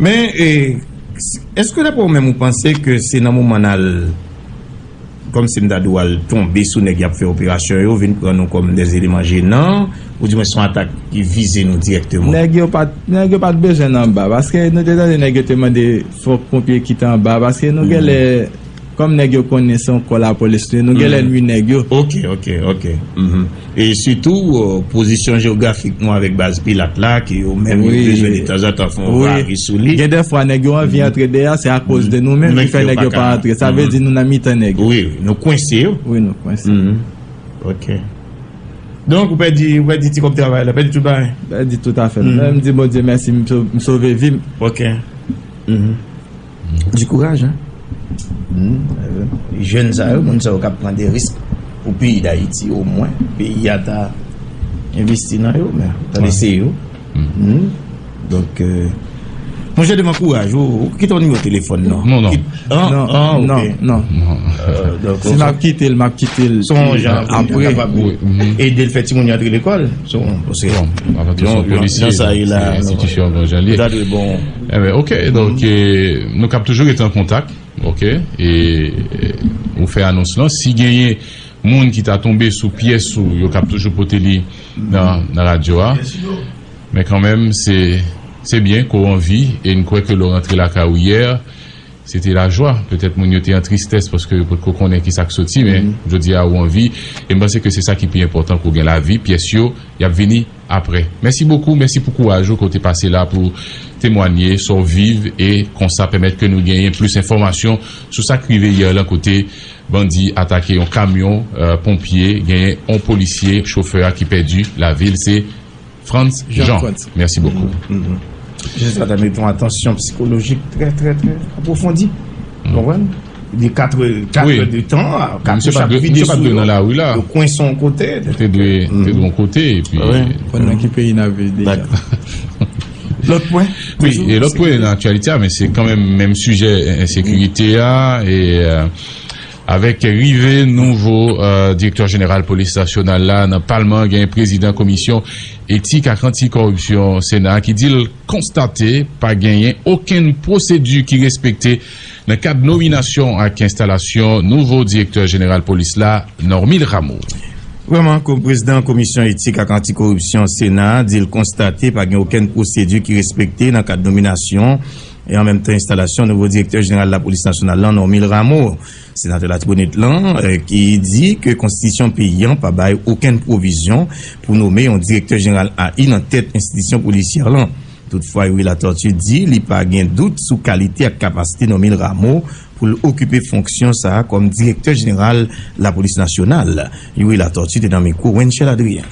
men, e, èske daprè ou menm ou panse ke se nan moman n al kòmsi m ta di w al tonbe sou nèg y ap fè operasyon yo, vin pran nou kòm dè eleman jenan, oudimwen se yon atak ki vize nou dirèkteman? Nèg yo pa t, nèg yo pa t bezwen n anba, paske nou te tande nèg yo te mande fòk ponpye kite anba, paske nou genlè, kòm nèg yo konnen se yon kò lapolis nou ye, nou genlè nwi nèg yo. Ok, ok, ok. Mhm. E sitou, euh, pozisyon jewografik nou avèk baz Pilat la, ke yo menm yo bezwen detanzantan fè yon vari sou li. Gen dèfwa nèg yo anvi antre deyò, se akoz de nou menm ki fè nèg yo pa antre. Sa vle di nou nan mitan nèg yo. Wi, wi, nou kwense yo. Wi, nou kwense. Mhm. Ok. Donk, ou pèdi, ou pèdi ti kòb travay la, pèdi tout bagay. Pèdi tout afè m. Mhm. Men m di Bondye mèsi, m so-, m sove vi m. Ok. Mhm. Di kouraj, hein. Hmm, euh, jèn sa yo, moun sa yo k ap pran de risk pou peyi Dayiti, omwen peyi a ta envesti nan yo, men ta lese yo. Hmm. Donk, euh, monchè Devan, kouraj, ou, ou kite yon nimewo telefòn, non? Non, non. Kit-, ah, non, ah, ok. Non, non. Non. Euh, donk, si m ap kite l, m ap kite l apre. Wi, mhm. Ede l fè timoun yo antre lekòl. Bon, apre tou, se yon polisye, se enstitisyon, bon, jan l ye. Enben, ok, donk, eh, nou kab toujou rete an kontak, ok, e, eh, ou fè anons lan. Si genyen moun ki ta tonbe sou pyès ou, yo kab toujou pote li nan, nan radyo a. Men kanmenm, se, se byen ke w an vi, e n kwè ke lè w rantre lakay ou yè, se te lajwa. Petèt moun yo te an tristès paske yo potko konnen kisa k soti, men jodi a ou an vi. E m panse ke se sa ki pi enpòtan, ke w gen lavi, pyès yo, y ap vini apre. Mèsi bokou, mèsi pou kouraj ou ke w te pase la pou temwanye sa w viv e konsa pèmèt ke nou genyen plis enfòmasyon sou sa k rive yè lan kote bandi atake yon kamyon, eh, ponpye, genyen yon polisye, chofè a ki pèdi lavi l, se Frantz Jean. Jean Frantz. Mèsi bokou. Mhm, mhm. Jis la, ta mete yon atansyon sikolojik trè, trè, trè apwofondi. Ou konprann? De kat, kat è de tan, kat yo ap vide sou yo, yo kwense yon kote. Te dwe, te dwe yon kote, epi, eh, konn nan ki peyi n ap viv deja. Dakò. Lòt pwen? Wi, e lòt pwen nan aktyalite a, men se kanmenm menm sijè, eh, ensekirite a, e, eh, avèk rive nouvo, eh, direktè jeneral polis nasyonal la nan palman, gen prezidan komisyon etik ak anti-kòripsyon Sena a ki di l konstate pa genyen okenn pwosedi ki respekte nan kad nominasyon ak enstalasyon nouvo direktè jeneral polis la, Normil Rameau. Vrèman, ko-, prezidan komisyon etik ak anti-kòripsyon Sena a di l konstate pa gen okenn pwosedi ki respekte nan kad nominasyon e an menm tan enstalasyon nouvo direktè jeneral lapolis nasyonal lan, Normil Rameau. Senatè Latibonit lan, eh, ki di ke konstitisyon peyi an pa bay okenn pwovizyon pou nome yon direktè jeneral A I nan tèt enstitisyon polisyè lan. Toutfwa, Youri Latortue di li pa gen dout sou kalite ak kapasite Normil Rameau pou l okipe fonksyon sa a kòm direktè jeneral lapolis nasyonal. Youri Latortue te nan mikwo Wenchel Adrien.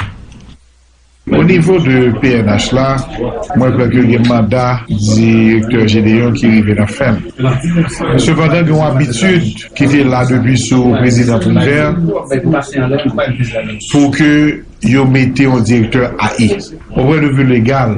O nivo de P N H la, mwen kwè ke gen manda direktè Gédéon ki rive nan fen l. Sepandan, gen yon abitid ki te la depi sou prezidan Privert pou ke yo mete yon direktè A I. O pwen de vi legal,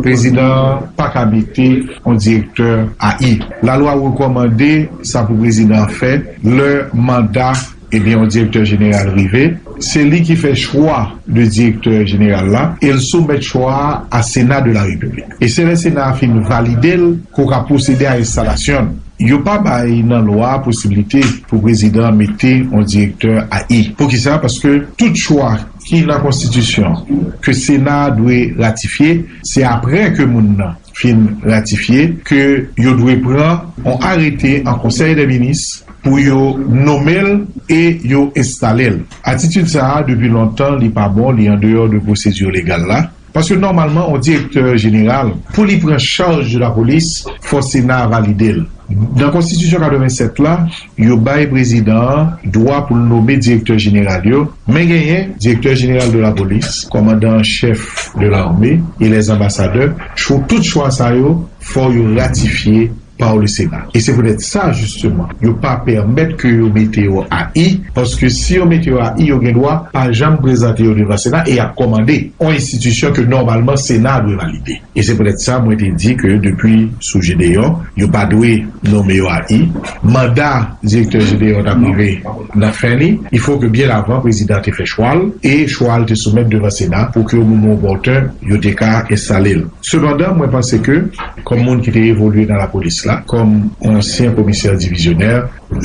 prezidan an pa ka mete yon direktè A I. Lalwa rekòmande sa pou prezidan an fè lè manda, ebyen, yon direktè jeneral rive. Se li ki fè chwa de direktè jeneral la e l soumèt chwa a a Sena de la Repiblik. E se lè Sena a fin valide l ke w ka pwosede a enstalasyon l. Yo pa bay nan lwa a posiblite pou prezidan an mete yon direktè A I. Poukisa? Paske tout chwa ki nan konstitisyon ke Sena a dwe ratifye, se apre ke moun nan fin ratifye ke yo dwe pran yon arete an konsèy dè minis pou yo nonmen l e yo enstale l. Atitid sa a, depi lontan, li pa bon, li andeyò de pwosedi legal la. Paske nòmalman, yon direktè jeneral, pou li pran chaj de lapolis, fò Sena a valide l. Nan Konstitisyon katrevennsèt la, yo bay prezidan an dwa pou l nonmen direktè jeneral yo, men genyen direktè jeneral de lapolis, kòmandan an chèf de lame e lèzanbasadè, chou-, tout chwa sa yo, fò yo ratifye pa le Sena. E se poutèt sa, jisteman, yo pa pèmèt ke yo mete yo A I, paske si yo mete yo A I, yo gen dwa pa janm prezante yo devan Sena e y ap kòmande yon enstitisyon ke nòmalman Sena a dwe valide. E se poutèt sa, mwen te di ke depi sou Gédéon, yo pa dwe nonmen yo A I. Manda direktè Gédéon t ap rive nan fen li. Il faut que byen avan, prezidan an te fè chwa l, e chwa l te soumèt devan Sena pou ke o moman opòten, yo te ka enstale l. Sepandan, mwen panse ke, kòm moun ki te evolye nan lapolis la, kòm ansyen komisè divizyonè,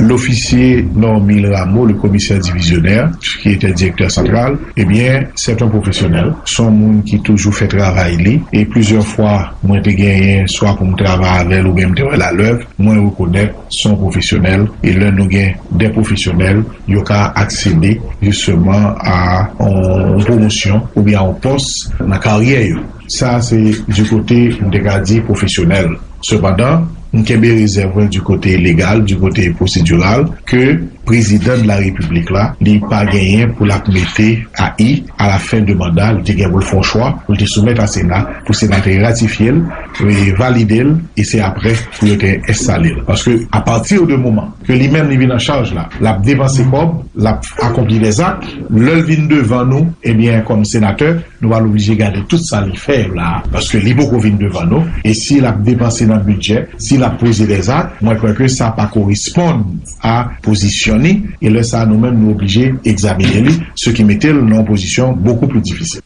lofisye Normil Rameau, le commissaire divisionnaire, qui était directeur central, ebyen, se yon pwofesyonèl. Se yon moun ki toujou fè travay li. E plizyè fwa, mwen te genyen swa pou m travay avè l oubyen m te wè l alèv, mwen rekonèt se yon pwofesyonèl. E lè nou gen de pwofesyonèl, yo ka aksede jisteman a yon pwomosyon oubyen a yon pòs nan karyè yo. Sa se di kote, m te ka di, pwofesyonèl. Sepandan, m kenbe rezèv mwen di kote legal, di kote pwosediral, ke prezidan de la repiblik la, li pa genyen pou l ap mete A I a la fen de manda, li te gen pou l fè yon chwa, pou l te soumèt a Sena, pou Sena te ratifye l, e valide l, e se apre pou yo te enstale l. Paske, apati de moman ke li menm li vin an chaj la, l ap depanse kòb, l ap akonpli dèzak, lè l vin devan nou, ebyen, kòm senatè, nou pral oblije gade tout sa li fè yo la, paske li poko vin devan nou, e si l ap depanse nan bidjè, si l ap poze dèzak, mwen kwè ke sa pa koresponn a pozisyon ni, e lè sa a nou menm nou oblije egzamine li, se ki mete l nan yon pozisyon bokou pli difisil.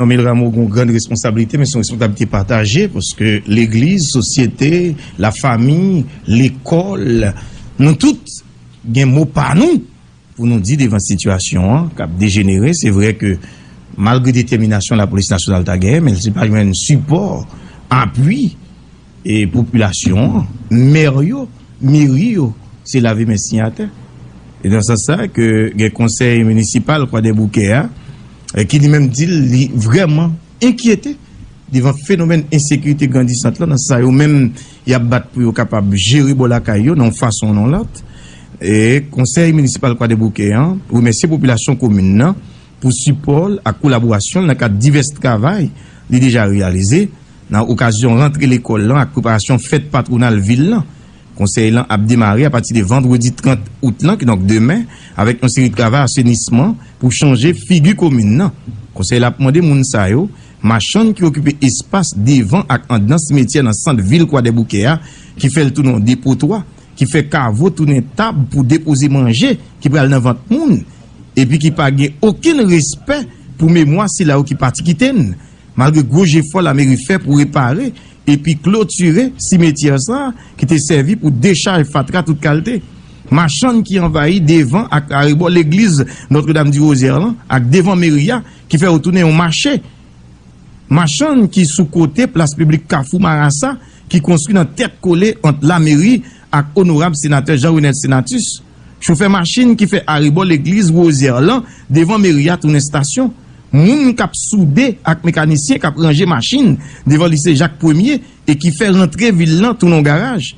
Normil Rameau gen yon grann responsablite, men se yon responsablite pataje, paske legliz, sosyete, lafanmi, lekòl, nou tout gen mo pa nou pou nou di devan sitiyasyon an k ap dejenere. Se vre ke malgre detèminasyon lapolis nasyonal ta genyen, men li pa jwenn sipò, apui, e popilasyon an, mè yo, meri yo, se lave men siy atè. E nan sans sa ke gen konsèy minisipal Kwadèboukè a, e ki li menm di l li vrèman enkyete devan fenomèn ensekirite grandisant lan, nan sa yo menm y ap bat pou yo kapab jere bò lakay yo nan yon fason ou nan yon lòt. E konsèy minisipal Kwadèboukè an remèsye popilasyon komin nan pou sipò l ak kolaborasyon l nan kad divès travay li deja reyalize nan okazyon rantre lekòl lan ak preparasyon fèt patwonal vil lan. Konsèy lan ap demare apati de vandredi trant out lan, kidonk demen, avèk yon seri travay asenisman pou chanje figi komin nan. Konsèy la ap mande moun sa yo, machann ki okipe espas devan ak anndan simetyè nan sant vil Kwadèboukè a, ki fè l tounen yon depotwa, ki fè kavo tounen tab pou depoze manje ki pral nan vant moun, epi ki pa gen okenn respè pou memwa sila yo ki pati kite n, malgre gwo jefò lameri fè pou repare epi klotire simetyè sa a ki te sèvi pou dechaj fatra tout kalte. Machann ki anvayi devan ak arebò legliz Notre-Dame du Rosaire lan ak devan meri a ki fè yo tounen yon mache. Machann ki sou kote plas piblik Kafou Marasa ki konstwi nan tèt kole ant lameri ak onorab senatè Jean Renel Senatus. Chofè machin ki fè arebò legliz Wozyè lan devan meri a tounen estasyon. Moun k ap soude ak mekanisyen k ap ranje machin devan lise Jak Premye e ki fè rantre vil lan tounen yon garaj.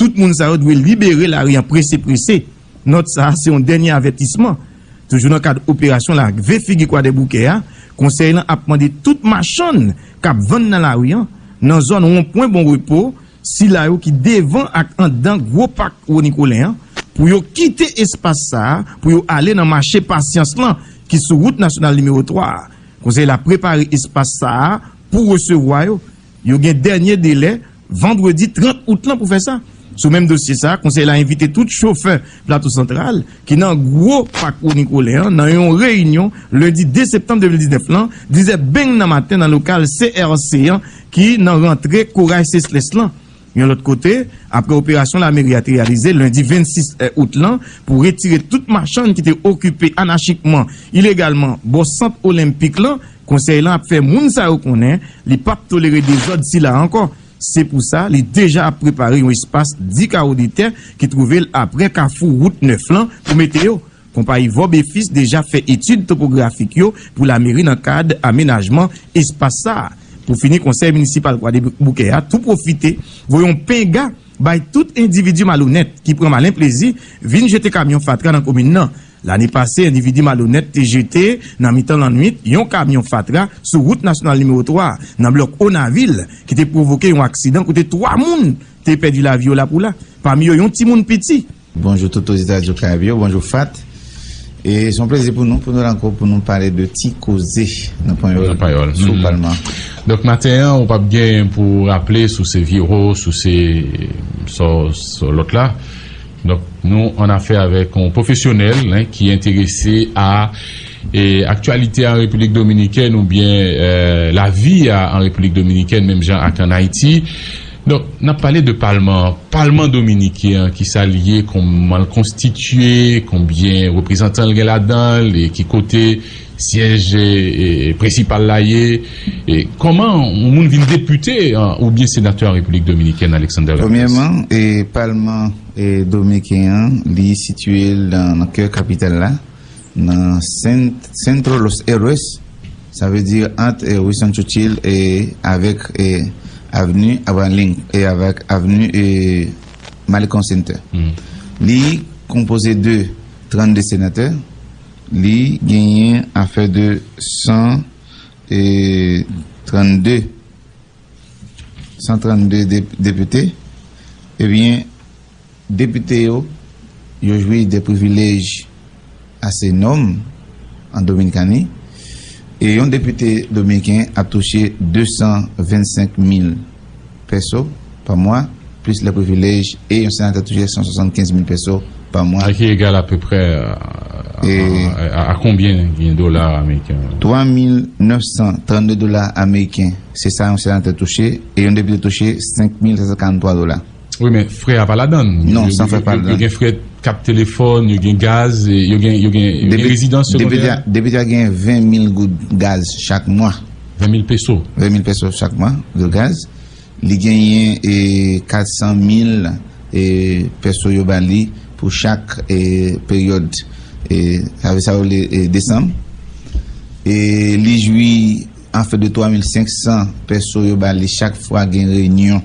Tout moun sa yo dwe libere lari an prese prese. Nòt sa a se yon dènye avètisman. Toujou nan kad operasyon lave figi Kwadèboukè a, Konsèy lan ap mande tout machann k ap vann nan lari an, nan zòn wonpwen Bon Repo, sila yo ki devan ak anndan gwo pak Wonikolen an, pou yo kite espas sa a pou yo ale nan mache Pasyans lan ki sou wout nasyonal nimewo twa a. Konsèy la prepare espas sa a pou resevwa yo. Yo gen dènye delè vandredi trant out lan pou fè sa. Sou menm dosye sa a, konsèy la envite tout chofè Plato Santral ki nan gwo pak Wonikolen an nan yon reyinyon lendi de septanm de mil diznèf lan, dizè beng nan maten nan lokal C R C an ki nan rantre Koray Sesles lan. Yon lòt kote, apre operasyon lameri a te reyalize lendi vennsis out lan pou retire tout machann ki te okipe anachikman, ilegalman, bò Sant Olenpik lan, konsèy lan ap fè moun sa yo konnen li p ap tolere dezòd sila ankò. Se pou sa, li deja ap prepare yon espas dis kawo de tè ki twouve l aprè kafou wout nèf lan pou mete yo. Konpayi Vorbe Fils deja fè etid topografik yo pou lameri nan kad amenajman espas sa a. Pou fini, konsèy minisipal Kwadèboukè a tou pwofite voye yon penga bay tout endividi malonèt ki pran malen plezi vin jete kamyon fatra nan komin nan. Lane pase, endividi malonèt te jete nan mitan lannwit yon kamyon fatra sou wout nasyonal nimewo twa a, nan blòk Onavil, ki te pwovoke yon aksidan kote twa moun te pèdi lavi yo lapoula, pami yo yon timoun piti. Bonjou tout oditè Radyo Karayib yo, bonjou Fat. E se yon plezi pou nou, pou nou la ankò, pou nou pale de ti koze nan panyòl Nan panyòl. sou Mhm. Palman. Donk, maten an, ou p ap gen pou raple sou se Viro, sou se, sou, sou lòt la. Donk, nou an afè avèk yon pwofesyonèl, hein, ki enterese a, e, aktyalite an Repiblik Dominikèn oubyen, euh, lavi a an Repiblik Dominikèn, menm jan ak an Ayiti. Donk, n ap pale de palman an. Palman dominiken an, kisa l ye, kòman l konstitye, konbyen reprezantan l gen ladan l, e ki kote syèj, e, e, prensipal la ye, e kòman yon moun vin depite, an, oubyen senatè an Repiblik Dominikèn, Alexander Lacroix? Premyèman, e, palman, e, dominiken an, li sitiye l nan, nan kè kapital la, nan Cent-, Centro Los Héroes, sa vle di ant, e, Winston Churchill e avèk, e, avni Abraham Lincoln e avèk avni, e, Malcolm Center. Hmm. Li konpoze de trannde senatè, li genyen afè de san, e, trannde, san trannde dep-, depite. Ebyen, depite yo, yo jwi de privilèj ase enòm an Dominikani. E yon depite dominiken ap touche de san vennsenk mil pèso pa mwa, plis lè privilèj, e yon senatè touche san swasannkenz mil pèso pa mwa. Sa ki egal apeprè a, a, E a, a, a konbyen gen dola ameriken? Twa mil nèf san trannde dola ameriken, se sa yon senatè touche, e yon depite touche senk mil senk san karanntwa dola. Wi, men frè a pa ladan l. Non, Yo, san yo, frè pa yo, yo ladan. Gen frè kat telefòn, yo gen gaz, e yo gen, yo gen, yo gen Depi-, rezidans depite segondè. A, depite a gen ven mil goud gaz chak mwa. Ven mil peso. Ven mil peso chak mwa de gaz. Li genyen, e, kat san mil, e, pèso yo ba li pou chak, e, peryòd. E, sa vle, sa yo rele, e, desanm. E, li jwi anfèt de twa mil senk san pèso yo ba li chak fwa gen reyinyon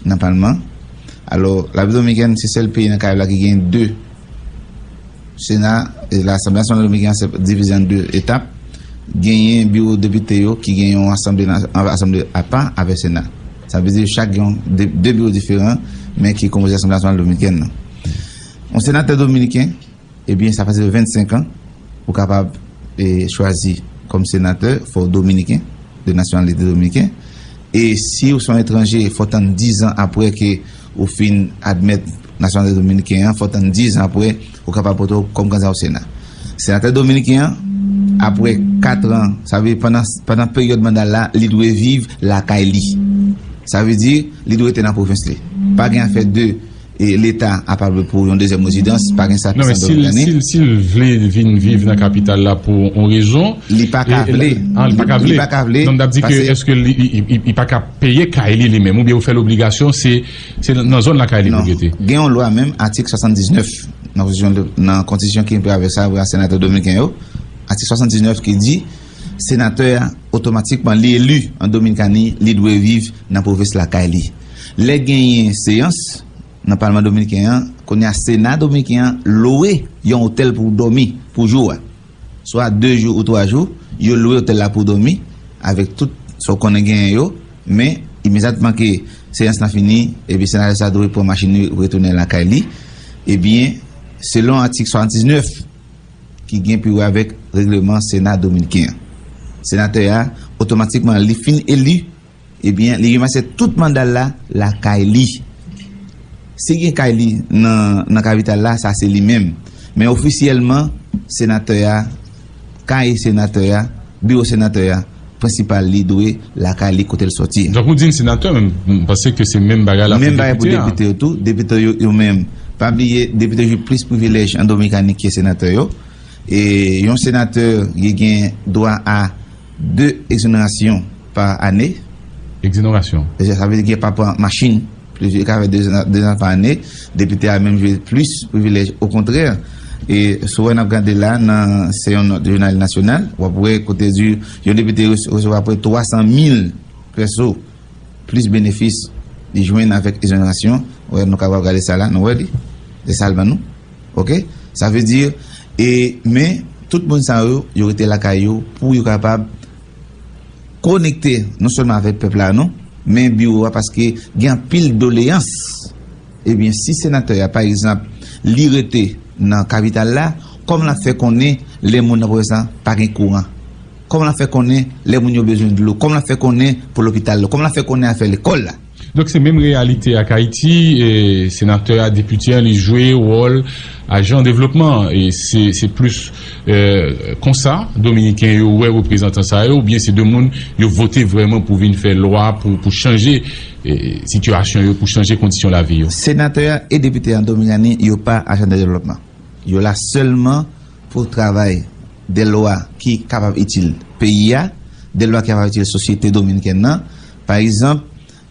nan palman. Alò, Repiblik Dominikèn se sèl peyi nan Karayib la ki gen de Sena, e, Lasanble Nasyonal Dominiken an se divize an de etap. Genyen biwo depite yo ki gen yon asanble na-, asanble apa avèk Sena. Sa vle di chak gen de, de biwo diferan, men ki konpoze Asanble Nasyonal Dominikèn nan. Yon senatè dominiken, ebyen, sa pase de vennsenk an, ou kapab, e, chwazi kòm senatè, fò w dominiken, de nasyonalite dominiken. E si w se yon etranje, fò w tann diz an apre ke ou fin admèt nasyonalite dominiken an, fò w tann diz an apre, ou kapab pote w kòm kandida o Sena. Senatè dominiken an, apre kat an, sa vle di pandan, pandan peryòd manda l la, li dwe viv lakay li. Sa vle di, li dwe rete nan pwovens li. Pa gen afè de e Leta a pa vle pou yon dezyèm rezidans, pa gen sa ki Non, men san si l, dola ane. Si l, si l vle vin viv nan kapital la pou yon rezon, Li pa ka e, vle. An, li pa ka Li, vle. Li pa ka vle, Non, m t ap di ke paske èske li, li, li, li pa ka peye kay li, li menm, oubyen ou fè l obligasyon, se, se nan zòn lakay li pou Non. l rete? Gen yon lwa menm, atik swasanndiznèf, nan konstitisyon, nan konstitisyon ki enpe avèk sa, avèk senatè dominiken yo, atik swasanndiznèf ki di, senatè a, otomatikman, li eli an Dominikani, li dwe viv nan pwovens lakay li. Lè genyen seyans, nan Palman Dominiken an, kounye a Sena Dominiken an lwe yon otèl pou w dòmi pou jou a. Swa de jou ou twa jou, Yo lwe otèl la pou dòmi, avèk tout sa w konnen genyen yo, men imedyatman ke seyans lan fini, ebyen senatè sa dwe pran machin li retounen lakay li. Ebyen, selon atik swasanndisnèf ki gen pou wè avèk regleman Sena dominiken an, senatè a otomatikman li fin eli, ebyen li ranmase tout manda l la lakay li. Si gen kay li nan nan kapital la, sa se li menm. Men ofisyèlman, senatè a, kay senatè a, biwo senatè a, prensipal li dwe lakay li kote l sòti a. Donk ou di n senatè, men m panse ke se menm bagay la pou depite a. Menm bagay pou depite yo tou, depite yo, yo menm. Pa bliye, depite yo jwi plis privilèj an Dominikani ke senatè yo. E yon senatè, li gen dwa a de egzonerasyon pa ane. Egzonerasyon. Sa vle di ke pa pran machin, plis, li ka fè de zan, de zan pa ane. Depite a menm jwi plis privilèj, okontrè. E si w wè n ap gade la, nan, se yon nòt jounal nasyonal, w ap wè kote di yon depite rese-, resevwa apre twa san mil peso plis benefis li jwenn avèk egzonerasyon. Wè, nou kapab gade sa la, nou wè li. Se sa l ban nou. Oke? Sa vle di, e, men, tout moun sa yo, yo rete lakay yo pou yo kapab konekte non sèlman avèk pèp la, non, men biwo a, paske gen anpil doleyans. Ebyen, si senatè a, pa egzanp, li rete nan kapital la, kòman l ap fè konnen lè moun nan pwovens lan pa gen kouran? Kòman l ap fè konnen lè moun yo bezwen dlo? Kòman l ap fè konnen pou lopital la? Kòman l ap fè konnen afè lekòl la? Donk, se menm reyalite ak Ayiti, e, senatè a, depite a, li jwe wòl ajan devlopman, e se, se plis, e, konsa, Dominiken yo wè reprezantan sa yo, oubyen se de moun yo vote vrèman pou vin fè lwa, pou, pou chanje, e, sitiyasyon yo, pou chanje kondisyon lavi yo. Senatè a e depite an Dominikani, yo pa ajan de devlopman. Yo la sèlman pou travay de lwa ki kapab itil peyi a, de lwa ki kapab itil sosyete dominikèn nan. Pa egzanp,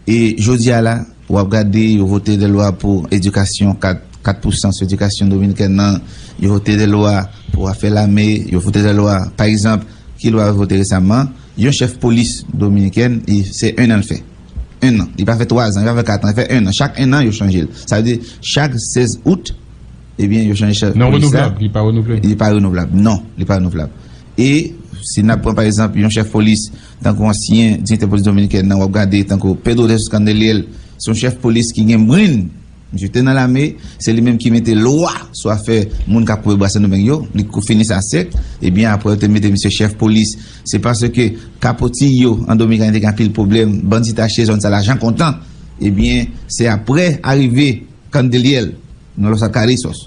e jodi a la, w ap gade, yo vote de lwa pou edikasyon, kat, kat pou san sou edikasyon dominikèn nan, yo vote de lwa pou afè lame, yo vote de lwa, pa egzanp, ki lwa yo vote resaman, yon chèf polis dominikèn, e se en an l fè. En an. Li pa fè twa zan, li pa fè kat an, li fè en an. Chak en an, yo chanje l. Sa vle di, chak sèz out, ebyen, yo chanje chèf polis la. Non renouvlab, li pa renouvle. Li pa renouvlab. Non, li pa renouvlab. E si n ap pran, pa egzanp, yon chèf polis, tankou ansyen direktè polis dominikèn nan, w ap gade, tankou Pedro de Jesus Candeliel, se yon chèf polis ki gen brenn. Misye te nan lame, se li menm ki mete lwa sou afè moun k ap kouvri bwa Sendomeng yo, li kou-, fini sa sèk, ebyen, apre, yo te mete misye chèf polis. Se paske kapoti yo, an Dominikani, te gen anpil pwoblèm, bandi t achte zòn sa la jan kontan, ebyen, se apre arive Candeliel, nan Los Alcarrizos,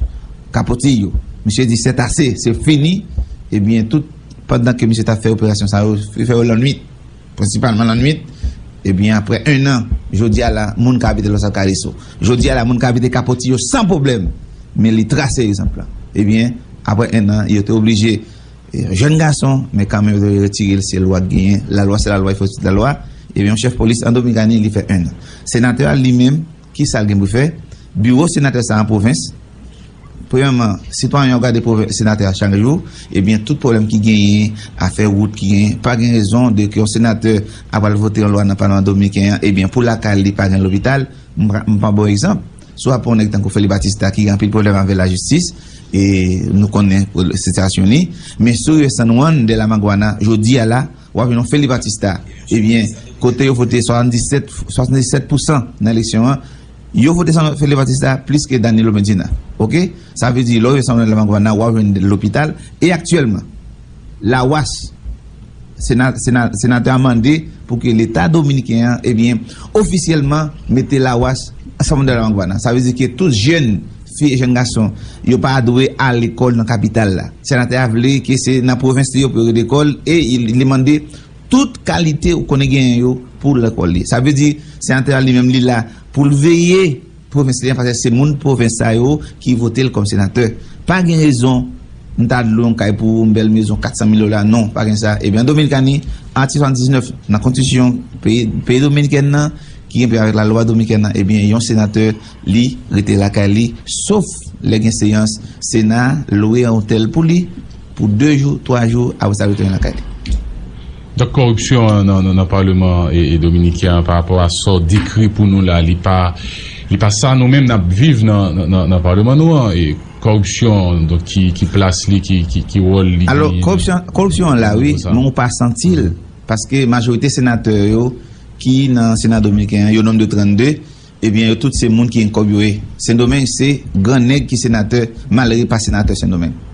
kapoti yo. Misye di, c'est assez, se fini. Ebyen, tout pandan ke misye t ap fè operasyon sa yo, li fè yo lannwit, prensipalman lannwit. Ebyen, apre en an, jodi a la, moun ka abite Los Alcarrizos. Jodi a la, moun ka abite kapoti yo san pwoblèm. Men li trase egzanp la. Ebyen, apre en an, yo te oblije, e, jèn gason, men kanmenm yo te retire l, se lwa k genyen. La loi, c'est la loi, il faut suivre la loi. Ebyen, yon chèf polis an Dominikani, li fè en an. Senatè a, li menm, ki sa l gen pou fè? Biwo senatè sa an pwovens, premyèman, sitwayen yo gade pwovens, senatè a chak jou, ebyen, tout pwoblèm ki genyen, afè wout ki genyen, pa gen rezon de ke yon senatè ap al vote yon lwa nan palman dominiken an, ebyen, pou lakay li pa gen lopital, m pa, m pa ba w egzanp. Si w ap pran yon nèg tankou Félix Batista ki gen anpil pwoblèm avèk lajistis, e nou konnen sitiyasyon li, men si w rive San Juan de la Maguana, jodi a la, w ap jwenn yon Félix Batista. Ebyen, kote yo vote swasanndisèt, swasanndisèt pousan nan eleksyon an, yo vote San-, Félix Batista plis ke Danilo Medina. Oke? Sa vle di, lè w rive San Juan de la Maguana, w ap jwenn lopital. E aktyèlman, Lawas, sena-, sena-, senatè a mande pou ke Leta dominiken an, ebyen, ofisyèlman mete Lawas San Juan de la Maguana. Sa vle di ke tout jèn fi e jèn gason, yo pa dwe al lekòl nan kapital la. Senatè a vle ke se nan pwovens li yo pou yo lekòl e li, li mande tout kalite ou konnen genyen yo pou lekòl li. Sa vle di, senatè a li menm li la pou l veye pwovens li an, paske se moun pwovens sa yo ki vote l kòm senatè. Pa gen rezon, m ta lwe yon kay pou ou, yon bèl mezon, kat san mil dola, non, pa gen sa. Ebyen, an Dominikani, atik swasanndisnèf nan konstitisyon peyi, peyi dominikèn nan, ki gen pou wè avèk lalwa dominikèn nan, ebyen, yon senatè, li rete lakay li, sof lè gen seyans Sena, lwe yon otèl pou li, pou de jou, twa jou, apre sa, retounen lakay li. Donk, kòripsyon an nan, nan, nan Palman e, e dominiken an, pa rapò a sa w dekri pou nou la, li pa, li pa sa nou menm n ap viv nan, nan, nan, nan Palman nou an. E Kòripsyon, donk, ki, ki plas li, ki, ki, ki wòl li? Alò, kòripsyon, kòripsyon an la, wi, men ou pa santi l. Paske majorite senatè yo ki nan Sena dominiken an, yo nonm de trannde, ebyen, yo tout se moun ki gen kòb yo ye. Sendomeng, se gran nèg ki senatè, malere pa senatè Sendomeng.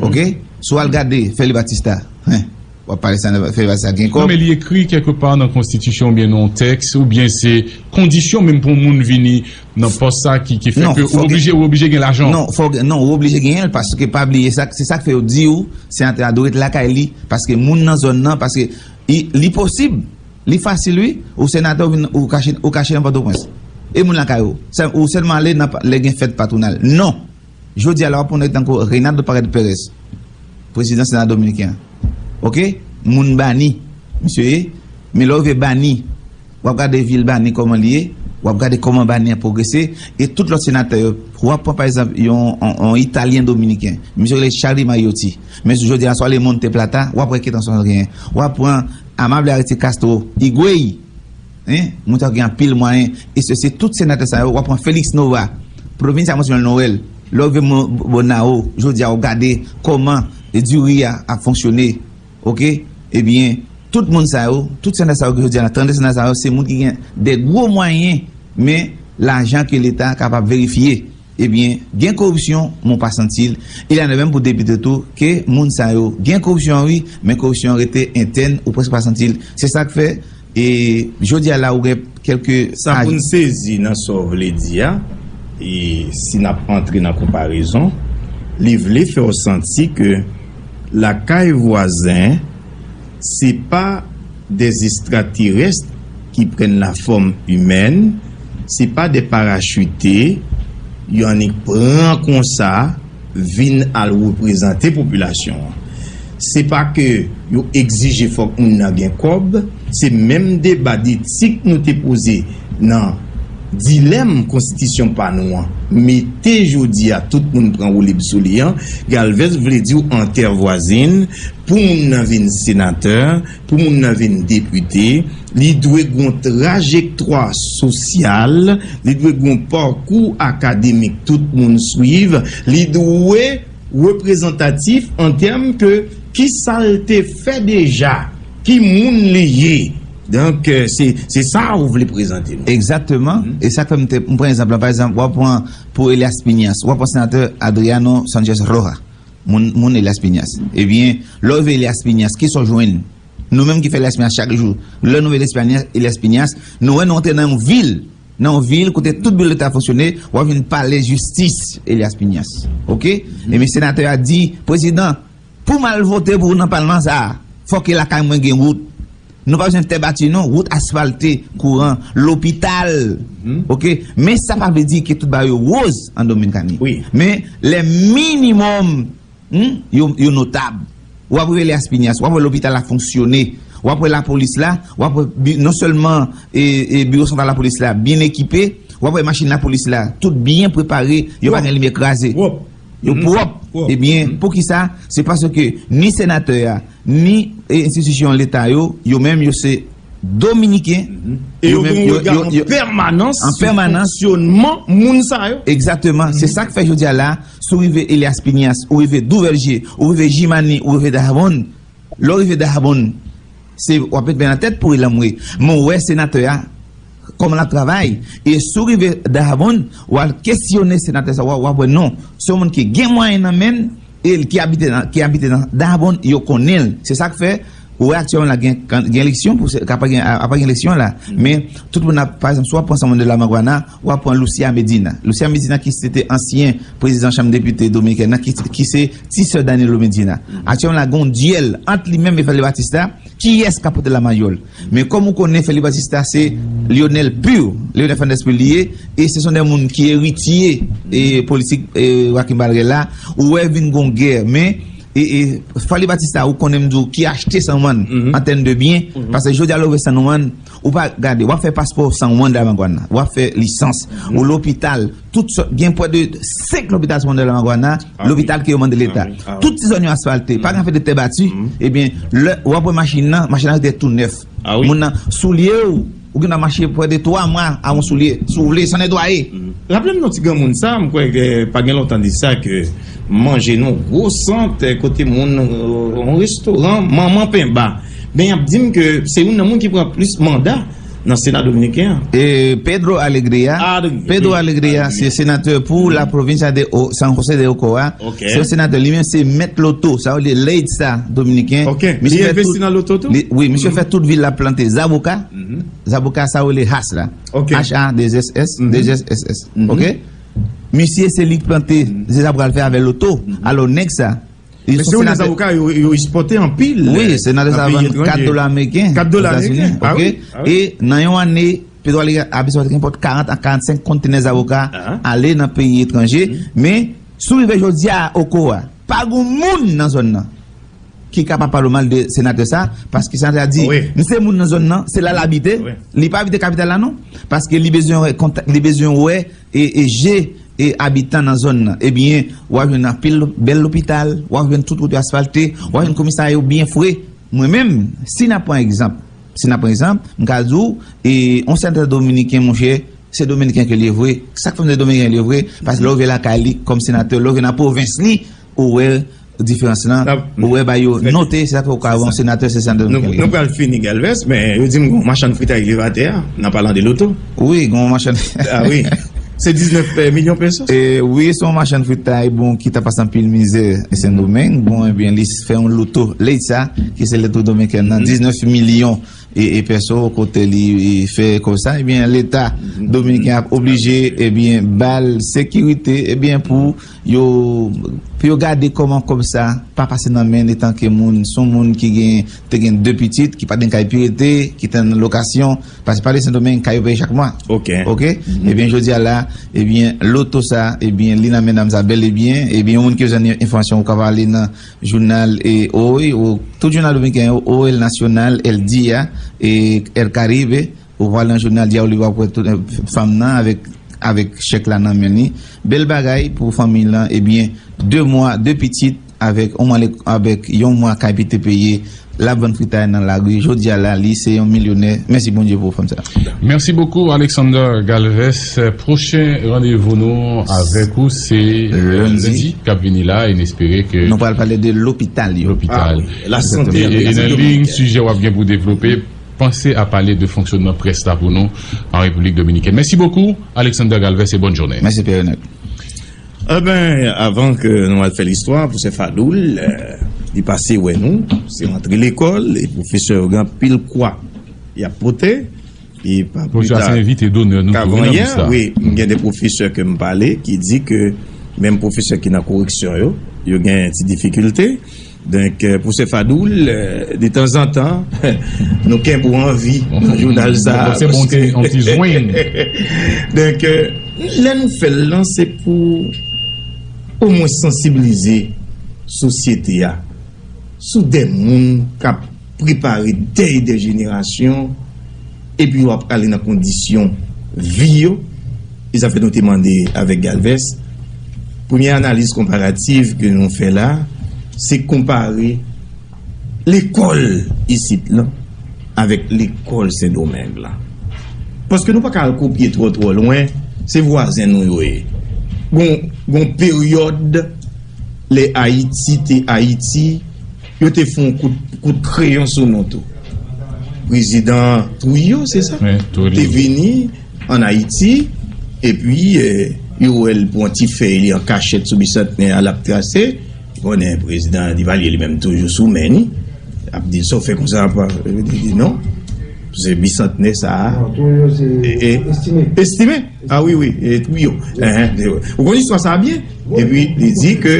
Oke? Si w al gade Fèli Batista, hen, w ap pale sa, Fèli Batista gen kòb. Non, men li ekri kèkepa nan konstitisyon oubyen nan yon tèks, oubyen se kondisyon menm pou yon moun vini nan pòs sa ki, ki fè ke ou oblije, ou oblije gen lajan. Non, fò, non, ou oblije genyen l, paske pa bliye sa, se sa k fè yo di w, senatè a dwe ret lakay li, paske moun nan zòn nan, paske li, li posib, li fasil, wi, ou senatè, ou vin, ou kache, ou kache nan Pòtoprens. E moun lakay ou, ou sèlman ale nan, lè gen fèt patwonal. Non! Jodi a la, w ap pran nèg tankou Reynald Paredes Pérez, prezidan Sena dominiken an. Oke? Moun Bani, misye ye. Men lè w rive Bani, w ap gade vil Bani kòman li ye, w ap gade kòman Bani an pwogrese, e tout lòt senatè yo. W ap pran, pa egzanp, yon, yon, yon Italyen dominiken. Misye rele Charlie Mariotti. Men jodi a, si w ale Monte Plata, w ap wè ki tansyon genyen. W ap pran Amable Aristide Castro, Higüey, Hein? Moun sa yo gen anpil mwayen. E se, se tout senatè sa yo, w ap pran Félix Nova, pwovens sa mwen se Noël, lè w rive Mo-, Bonao, jodi a w gade kòman, e, diri a ap fonksyone. Oke? Ebyen, tout moun sa yo, tout senatè sa yo ki jodi a nan trannde senatè sa yo, se moun ki gen de gwo mwayen, men lajan ke Leta kapab verifye. Ebyen, gen koripsyon, men w pa santi l. Il en a de menm pou depite tou, ke moun sa yo gen koripsyon, wi, men koripsyon an rete entèn, ou prèske pa santi l. Se sa k fè, e, jodi a la, ou gen kèlke... Sa pou n sezi nan sa w vle di a, e si n ap antre nan konparezon, li vle fè w santi ke lakay vwazen, se pa des extraterrestres qui prennent la forme humaine, se pa de parachite yo annik pran konsa vin al reprezante popilasyon an. Se pa ke yo egzije fòk moun nan gen kòb, se menm deba detik nou te poze nan dilèm konstitisyon pa nou an. Mete jodi a tout moun pran woulib sou li an, Galvez vle di w an tè vwazin, pou moun nan vin senatè, pou moun nan vin depite, li dwe gon trajektwa sosyal, li dwe gon pakou akademik tout moun swiv, li dwe reprezantatif an tèm ke kisa l te fè deja, ki moun li ye. Donk, eh, se, se sa ou vle prezante nou. Egzakteman. E sa k fè m te, m pran egzanp la, pa egzanp, w ap pran pou Elias Piñas, w ap pran senatè Adriano Sánchez Roja, moun, moun Elias Piñas. Ebyen, lè w rive Elias Piñas, kisa w jwenn? Nou menm ki fè Elias Piñas chak jou, lè nou wè Elias Piñas, Elias Piñas, nou wè nou antre nan yon vil, nan yon vil kote tout biwo leta fonksyone, w ap vin pale jistis Elias Piñas. Oke? Ebyen, senatè a di, prezidan, pou m al vote pou ou nan palman sa a, fòk ke lakay mwen gen wout. Nou pa bezwen tè bati non, wout asfalte, kouran, lopital. Oke? Men sa pa vle di ke tout bagay yo woz an Dominikani. Men lè minimòm, hmm, yo, yo notab. W ap rive Elias Piñas, w ap wè lopital la fonksyone. W ap wè lapolis la, w ap wè bi-, non sèlman, e, e, biwo santral lapolis la byen ekipe, w ap wè machin lapolis la, tout byen prepare, yo pa gen limyè kraze. Yo pwòp. Ebyen, poukisa? Se paske ni senatè a, ni, e, enstitisyon leta yo, yo menm, yo se Dominiken. E yo gen yon rega an pèmanans sou fonksyònman moun sa yo. Egzakteman. Se sa k fè jodi a la, si w rive Elias Piñas, ou rive Duverger, ou rive Jimani, ou rive Dajabón, lè w rive Dajabón, se w ap met men nan tèt pou ri lanmwe. Men w wè senatè a, kòman l ap travay. E si w rive Dajabón, w al kesyone senatè sa, w ap, w ap wè non. Se yon moun ki gen mwayen nan men l, e l ki abite nan, ki abite nan Dajabón, yo konnen l. Se sa k fè, ou wè aktyèlman la gen, gen eleksyon, pou se, apre gen, apre gen eleksyon la. Men, tout moun ap, pa egzanp, si w ap pran Samuel de la Maguana, w ap pran Lucia Medina. Lucia Medina ki se te ansyen prezidan chanm depite dominikèn nan, ki, ki se ti sè Danilo Medina. Aktyèlman la, gen yon dyèl ant li menm e Félix Batista, kiyès k ap pote lamayòl. Men kòm ou konnen, Félix Batista se Lionel pur, Lionel Fernandez pur li ye, e se son de moun ki eritye e politik e Joaquin Balaguer la, ou wè vin gon gè, men e, e Fally Batista, ou konnen m di w ki achte San Juan an tèm de byen, paske jodi a lè w rive San Juan, ou pa gade, w ap fè paspò San Juan de la Maguana, w ap fè lisans, ou lopital, tout sòt, gen prè de senk lopital San Juan de la Maguana, lopital ke yo mande leta. Tout ti zòn yo asfalte, pa gen afè de tè bati, ebyen, lè w ap wè machin nan, machin nan rete tou nèf. Moun nan, soulye w, ou gen dwa mache prè de twa mwa a yon soulye, si w vle, san netwaye. Raple m non ti granmoun sa, m kwè ke pa gen lontan de sa ke m manje nan yon gwo sant, eh, kote moun, eh, yon restoran, manman penba. Men y ap di m ke se youn nan moun ki pran plis manda nan Sena dominiken an. E Pedro Alegria, Alegria, Pedro wi, Alegria, Alegria, se senatè pou la provincia de O-, San José de Ocoa. Ok. Se yon senatè, li menm se mèt loto, sa vle Leitza dominiken. Ok. Misye li fè envesti tout, nan loto tou? Li, wi, misye fè tout vil la plante zaboka. Mhm. Zaboka sa rele Hass la. Ok. H A deux S S, mhm, deux S S S. Mhm. Ok? Misye se li ki plante, mhm, se sa pral fè avè loto. Mhm. Alò, nèg sa, li men se yon senatè. Zaboka yo, yo ekspòte anpil, wi, eh, senatè sa vann kat dola ameriken. Kat dola ameriken. Etazini, ah, ok? Wi, ah, wi. E nan yon ane, Pedro Alegre a bezwen gen pòt karant a karannsenk kontenè zaboka ale nan peyi etranje. Mhm. Men, si w rive jodi a, Ocoa, pa gon moun nan zòn nan ki kapab pale mal de senatè sa, paske senatè a di, wi, m se moun nan zòn nan, se la l abite, wi, li pa abite kapital la non, paske li bezwen wè kontak, li bezwen wè e, e je e abitan nan zòn nan. Ebyen, w a jwenn anpil bèl lopital, w a jwenn tout wout yo asfalte, w a jwenn komisarya yo byen fre. Mwen menm, si n a pran egzanp, si n a pran egzanp, m ka di w, e, yon senatè dominiken, monchè, se dominiken ke li ye vre. Sa k fè m di dominiken li ye vre, paske lè w rive lakay li kòm senatè, lè w rive nan pwovens li, ou wè diferans lan, ou wè ba yo note, se sa k fè ou ka wè yon senatè, se senatè dominiken li ye. Nou pral fini, Galvez, men yo di m gon machann fritay leve atè a, nan palan de loto. Wi, gon machann. Ah wi. Se diznèf milyon pesos? E, wi, se yon machann fritay, bon, ki ta pase anpil mizè e Sendomeng. Bon, ebyen, li fè yon loto Leitza, ki se loto dominiken nan, mhm, diznèf milyon e, e peso, kote li, e, fè kòb sa, ebyen, Leta, mhm, dominiken ap oblije, ebyen, ba l sekirite, ebyen, pou yo, pou yo gade kòman kòb sa pa pase nan men l etanke moun, se yon moun ki gen, te gen de pitit, ki pa t gen kay pou rete, ki te nan lokasyon, paske pale Sendomeng, kay yo peye chak mwa. Ok. Ok? Mhm. Ebyen, jodi a la, ebyen, loto sa, ebyen, li nan men dam sa bèl e byen, ebyen, yon moun ki bezwen enfòmasyon, ou ka pale nan jounal, e, O, o, tout jounal dominiken yo, O, El Nacional, El Día, e El Caribe, ou pral nan jounal Día, ou li w ap wè tout, eh, fanm nan avèk, avèk chèk la nan men li. Bèl bagay pou fanmi lan, ebyen, de mwa, de pitit, avèk yon mwa lek-, avèk yon mwa kay pou te peye, l ap vann fritay nan lari. Jodi a la, li se yon milyonè. Mèsi Bondye pou fanm sa. Merci beaucoup, Alexander Galvez. Pwochen randevou nou avèk ou, se, euh, lendi, lendi k ap vini la, e n espere ke nou pral pale de lopital yo. Lopital. Ah, wi. Lasante. E, e nan liy sijè w ap gen pou devlope, panse a pale de fonksyonman près la pou nou an Repiblik Dominikèn. Merci beaucoup, Alexander Galvez, e bonne journée. Mèsi, Pierre Renel. Eben, avan ke nou al fè listwa, pwofesè Fadoul, eh, li pase wè nou, se rantre lekòl, e pwofesè yo gen anpil kwa y ap pote, e pa pli ta, pwofesè a se envite donè nou tou, wi, nan bis la. Wi, m gen de pwofesè ke m pale, ki di ke menm pwofesè ki nan koreksyon yo, yo gen ti difikilte, Donk, eh, pwofesè Fadoul, eh, detanzantan, nou kenbe w an vi nan jounal sa a, paske se bon, se yon ti zweng. Donk, eh, lè nou fè l lan, se pou omwen sansibilize sosyete a sou de moun k ap prepare dèy de jenerasyon, epi yo ap ale nan kondisyon vi yo. E sa fè nou te mande avèk Galvez, premye analiz konparativ ke nou fè la, se konpare lekòl isit lan avèk lekòl Sendomeng lan. Paske nou pa ka al kopye twò, twò lwen, se vwazen nou yo ye. Gon, gon peryòd, lè Ayiti te Ayiti, yo te fè yon kout, kout kreyon sou nou tou. Prezidan Trujillo, se sa? Wi, Trujillo. Te vini ann Ayiti, epi, eh, yo wè l pran ti fèy li an kachèt sou Bisantnè a, l ap trase. Ou konnen prezidan Divalye li menm toujou sou men li. Ap di, "Sa w fè konsa, pa?" Li di, "Non. Se Bisantnè sa a." Non, Trujillo se, eh, eh, Estimé. Estimé? Ah wi, wi, e Trujillo. Enhen, e, ou konn istwa sa a byen? Epi, li di ke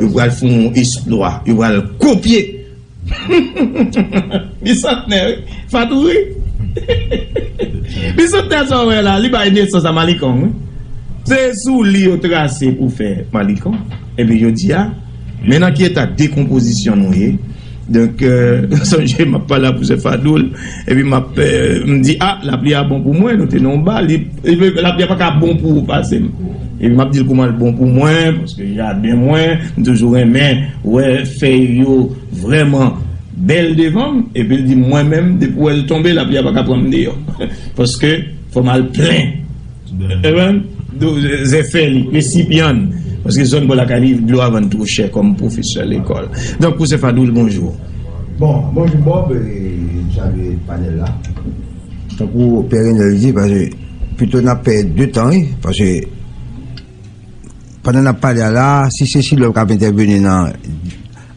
yo pral fè yon eksplwa, yo pral kopye. Bisantnè, wi. Fadoul, wi. Bisantnè sa w wè la, li bay nesans a Malikong, wi. Se sou li yo trase pou fè Malikong. Epi jodi a, men nan ki eta dekonpozisyon nou ye. Donk, euh, sonje m ap pale a pwofesè Fadoul, epi m ap, euh, m di, "Ah, lapli a bon pou mwen, nou te nan yon ba, li, li, lapli a pa ka bon pou ou pase m." Epi m ap di l kòman l bon pou mwen, paske jaden mwen, m toujou renmen wè fèy yo vrèman bèl devan m, epi l di, "Mwen menm, depi w wè l tonbe, lapli a pa ka pran m deyò." Paske fò m al plen. Amen. Do- Zèfè li, resipyan, paske zòn bò lakay li, dlo a vann twò chè kòm pwofesè lekòl. Donk, Pwofesè Fadoul, bonjou. Bon, bonjou Bob, e m salye panèl la. Tankou Pè Renel di, paske pito n ap pèdi de tan, wi, paske pandan n ap pale a la, si se Silòm k ap entèveni nan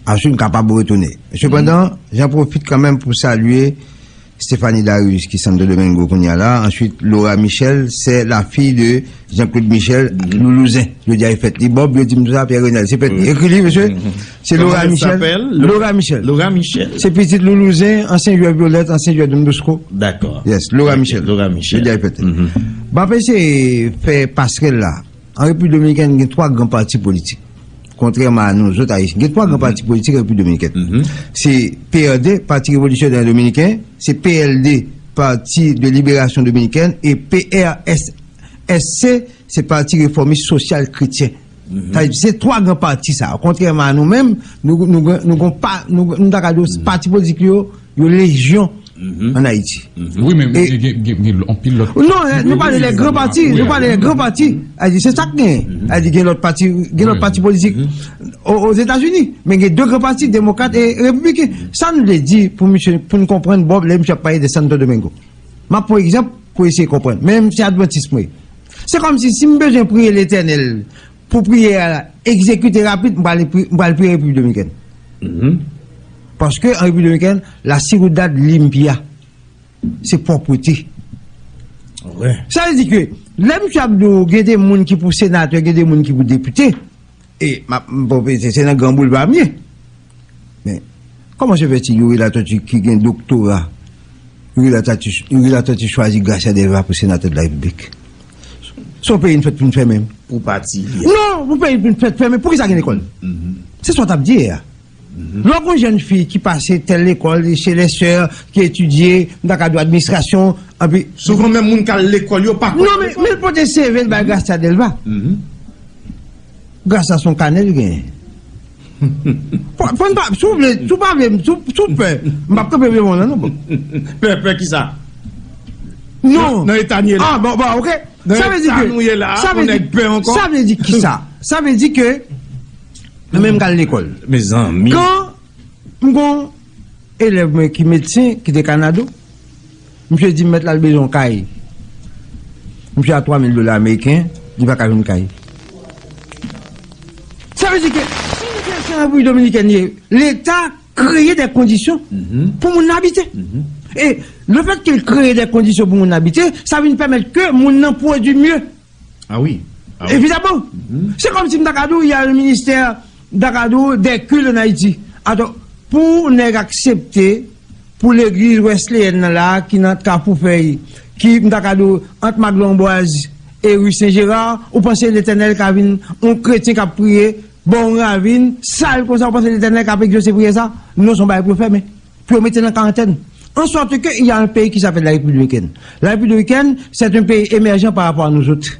aswè, m kapab retounen. Sepandan, jan pwofit kanmenm pou salye Stéphanie Darius ki Santo Domingo kounye a la. Answit, Laura Michel, c'est la fille de Jean-Claude Michel, Loulouzen. Jodi a e fèt li. Bob, yo di m sa, Pierre Renel. Se fèt li. Ekri li, mesye. Se Laura Michel. Laura Michel. Se pitit Loulouzen, ansyen jwè Vyolèt, ansyen jwè Don Bosco. Dakò. Yes, Laura Michel. Laura Michel. Jodi a e fèt li. M ap eseye fè pasrèl la. An Repiblik Dominikèn, gen twa gran pati politik. Kontrèman a nou zòt Ayisyen, gen twa gran pati politik an Repiblik Dominikèn. Se P R D, Pati Revolisyonè Dominiken, se P L D, Parti de Libération Dominicaine, e P R S C, se Pati Refòmis Sosyal Kretyen. Sa vle di, se twa gran pati sa. Kontrèman a nou menm, nou, nou, nou, nou, pa, nou, nou ta ka di pati politik yo, yo lejyon ann Ayiti. Wi, men gen, gen, gen, gen anpil lòt pati. Non, nou pale de gran pati, nou pale de gran pati. Sa vle di, se sa k genyen. Sa vle di, gen lòt pati, gen lòt pati politik o- Ozetazini, men gen de gran pati, demokrat e repibliken. Sa nou vle di pou misye, pou n konprann Bob, lè misye ap pale de Santo Domingo. M ap pran egzanp pou eseye konprann. Men m se advantis mwen. Se kòmsi si m bezwen priye Letènèl pou priyè a egzekite rapid, m pral pri- m pral priye Repiblik Dominikèn. Paske an Repiblik Dominikèn, la ciudad limpia, se pwòpte. Sa vle di ke lè misye ap di w gen de moun ki pou senatè, gen de moun ki pou depite, e m ap- m pwofite, se nan Gran Boulva m ye. Men, kòman se fè ti Youri Latortue ki gen doktora, Youri Latortue, Youri Latortue chwazi Gracia Delva pou senatè de la Repiblik? Se yon peyi n fèt pou n fèmen. Pou pati li a. Non, pou peyi n fèt fèmen, poukisa gen lekòl? Se sa w t ap di yè a. Lè w gon jèn fi ki pase tèl lekòl, chez les sœurs, ki etidye, m ta ka di w administrasyon, anpi. Souvan menm moun k al lekòl yo pa konn. Non, men, men l pote C V l bay Gracia Delva. Gracia se yon kanè l genyen. Fò, fò n pa, si w vle, si w pa vle, si w, si w pè, m p ap kanpe devan w la, non, bon. Pè, pè kisa? Non. Nan, nan eta n ye la. Ah, bon, bon, ok. Nan eta nou ye la, on nèg pè ankò. Sa vle di kisa? Sa vle di ke, mwen menm k al lekòl. Mezanmi. Kan m gon elèv mwen ki medsen, ki te Kanado, misye di m mèt la l bezwen yon kay. Misye a twa mil dola ameriken, li pa ka jwenn kay. Sa vle di ke si misye se an Repiblik Dominikèn ye, Leta kreye de kondisyon pou moun nan abite. E lefètke l kreye de kondisyon pou moun nan abite, sa vin pèmèt ke moun nan pwodui mye. Ah wi. Ah wi. Evidaman. Se kòmsi m ta ka di w, y a le ministère, m ta ka di w, des cultes en Haïti. Atò, pou nèg aksepte, pou legliz wesleyèn nan la, ki nan Kafou Fèy, ki, m ta ka di w, ant Maglon Anbwaz e ri Sen Jera, ou panse Letènèl ka vin yon kretyen k ap priye bò yon ravin sal konsa, ou panse Letènèl ka ap egzose priyè sa? Non, se yon bagay pou yo fèmen. Pou yo mete nan karantèn. En sorte que il y a un pays qui s'appelle la République dominicaine. La République dominicaine, c'est un pays émergent par rapport à nous autres.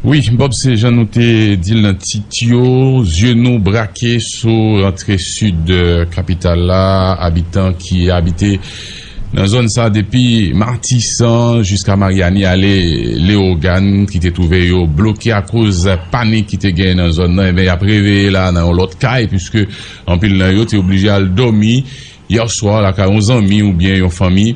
Wi, Bob, se jan nou te di l nan tit yo, zye nou brake sou rantre sid, eh, kapital la, abitan ki abite nan zòn sa depi Matisan jiska Maryani ale Leyogàn, ki te twouve yo bloke akoz panik ki te gen nan zòn nan, enben, y ap reveye la nan yon lòt kay, piske anpil nan yo te oblije al dòmi yè swa lakay yon zanmi oubyen yon fanmi.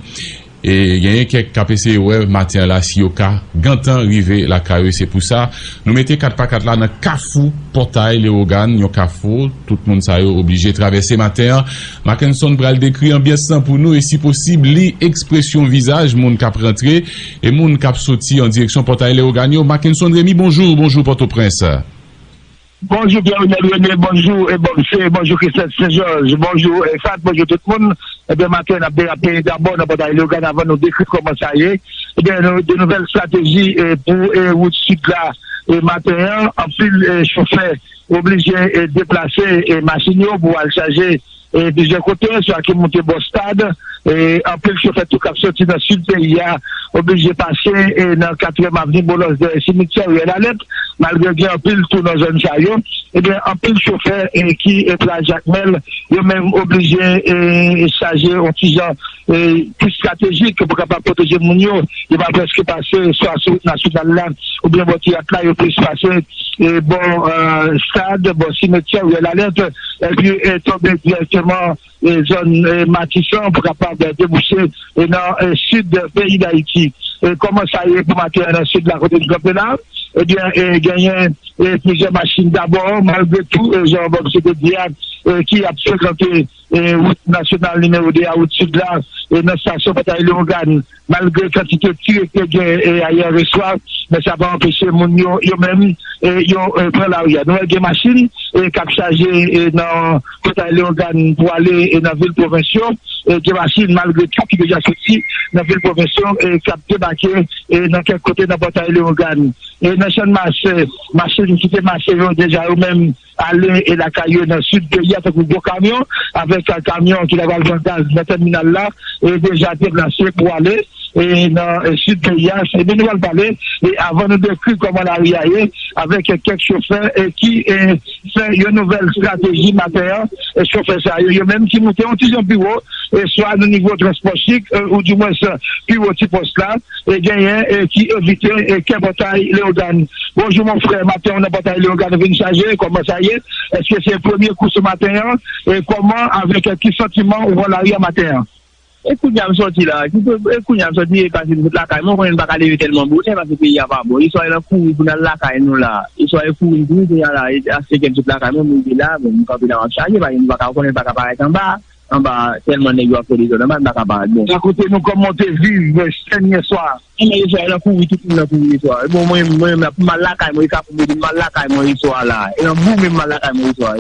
E genyen kèk k ap eseye wè maten an la si yo ka gentan rive lakay yo. Se pou sa, nou mete kat pa kat la nan kafou Pòtay Leyogàn, yon kafou tout moun sa yo oblije travèse maten an. Mackenson pral dekri anbyans lan pou nou e, si posib, li ekspresyon vizaj moun k ap rantre e moun k ap soti an direksyon Pòtay Leyogàn yo. Mackenson Remy, bonjou, bonjou Pòtoprens. Bonjou, Pierre Renel René, bonjou, e Bob C, bonjou, Christelle Saint-Georges, bonjou, e Fat, bonjou tout moun. Ebyen, maten, n ap derape dabò nan Pòtay Leyogàn avan nou dekri kòman sa ye. Ebyen, nou, de nouvèl estrateji, e, pou, e, wout sid la, e, maten an, anpil, e, chofè oblije, e, deplase, e, machin yo pou al chaje, e, plizyè kote, swa ki moute bò stad, E anpil chofè tou k ap soti nan sid peyi a oblije pase e nan katriyèm avni Boulos dèyè simityè Riyèl Alèt, malgre gen anpil tou nan zòn sa yo. Ebyen, anpil chofè e ki e pral Jakmèl, yo menm oblije e chaje yon ti jan e pi estratejik pou kapab pwoteje moun yo. Yo pa prèske pase swa sou wout nasyonal la oubyen bò Tiyat la, yo plis pase e bò e stad, bò simityè Riyèl Alèt, epi e tonbe dirèkteman e zòn e Matisan pou kapab debouche e nan e sid peyi Dayiti. E kòman sa ye pou maten an nan sid la kote n kanpe la? Ebyen, e genyen e plizyè machin dabò, malgre tou, e jan Bob se te di a, e ki ap frekante e wout nasyonal nimewo de a, wout sid la, e nan estasyon Pòtay Leyogàn, malgre kantite tire k te gen e ayè reswa, men sa pa anpeche moun yo, yo menm, e yo e pran lari a. Nou wè gen machin e k ap chaje e nan Pòtay Leyogàn pou ale e nan vil pwovens yo. E gen machin, malgre tou, ki deja soti nan vil pwovens yo e k ap debake e nan kèk kote nan Pòtay Leyogàn. E nan Channmas, e machin ki te mache yo deja yo menm ale e lakay yo nan sid peyi a, tankou gwo kamyon, avèk e kamyon ki ta pral pran gaz nan tèminal la, e deja deplase pou ale e nan e sid peyi a. Se de nou pral pale, e avan nou dekri kòman lari a ye, avèk e kèk chofè e ki e fè yon nouvèl estrateji maten an. E chofè sa yo, yo menm ki moute yon ti jan pi wo, e swa nan nivo transpò chik, e, ou dimwens pi wo ti pòs la, e genyen e ki evite e kè Pòtay Leyogàn. Bonjou mon frè, maten an nan Pòtay Leyogàn vin chaje, kòman sa ye? Èske se premye kou sou maten an? E kòman, avèk ki santiman ou pran lari a maten an? E kounye a m sòti la, ki pou- e kounye a m sòti, e pase m sot lakay mwen, konnen m pa ka leve tèlman bonè, pase peyi a pa bon. Eswa e nan kouri pou n al lakay nou la, eswa e kouri m kouri kounye a la, e a senkè m sot lakay mwen, m rive la, bon, m kanpe la, m ap chaje, paske m pa ka konnen, m pa ka parèt anba. Anba, tèlman nèg yo ap fè dezòd anba, m pa ka parèt bon. Nan kote nou kòman w te viv sèn yè swa? Mwen yè swa, nan kouri, tout moun nan kouri yè swa. Bon, mwen, mwen, mwen, m al lakay mwen, e kapon m al lakay mwen yè swa la. E nan boumen m al lakay mwen yè swa.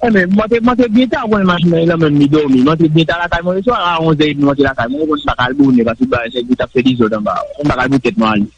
Enben, mwen te, mwen te byen ta, w konnen machin nan, e nan men m li dòmi. Mwen te byen ta lakay mwen yè swa, a onz è edmi mwen te lakay mwen, w konnen m pa ka al bonè, paske bagay nèg yo t ap fè dezòd anba. Mwen pa ka al pou tèt mwen ale.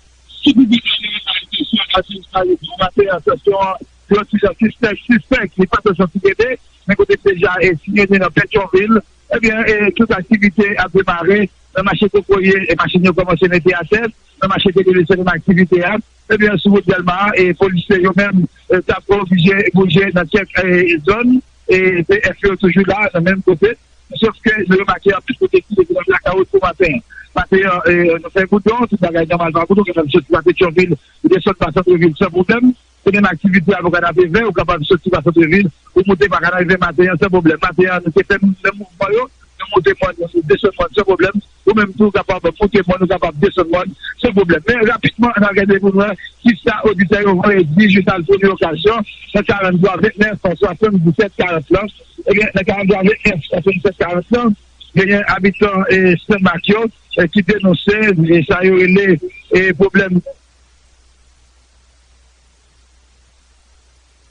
Sou piblik la, nou ka rete sou atis Mayo pou maten an, tansyon an yon ti jan sispèk, sispèk, li pa tansyon ki rete, men kote deja e sinyalize nan Petyonvil, ebyen, e tout aktivite ap demare nan mache Kokoye, e machin yo kòmanse mete atè, nan mache Kokoye se menm aktivite a, ebyen, sou wout Dèlma, e polisye yo menm, e t ap oblije bouje nan kèk, e, zòn, e P F yo toujou la, nan menm kote. Sòf ke nou remake anpil kote ki se nan blakawout pou maten an. Maten an, e, nou fè goudwon, tout bagay nòmal pa goudwon, ou kapab soti pa Petyonvil, ou desann pa santrevil san pwoblèm. Se menm aktivite a pou Kanapevè, ou kapab soti pa santrevil, ou moute pa Kanapevè maten an san pwoblèm. Maten an, nou te fè menm mouvman yo, nou moute mòn, nou desann mòn san pwoblèm. Ou menm tou, ou kapab moute mòn, ou kapab desann mòn san pwoblèm. Men rapidman, ann al gade pou nou wè kisa oditè yo voye di Jus Alphonse Occasion nan karant twa vennèf swasanndisèt karant lan. Ebyen, nan karant twa vennèf swasanndisèt karant lan, genyen abitan e Senmak yo e ki denonse e sa yo rele e pwoblèm.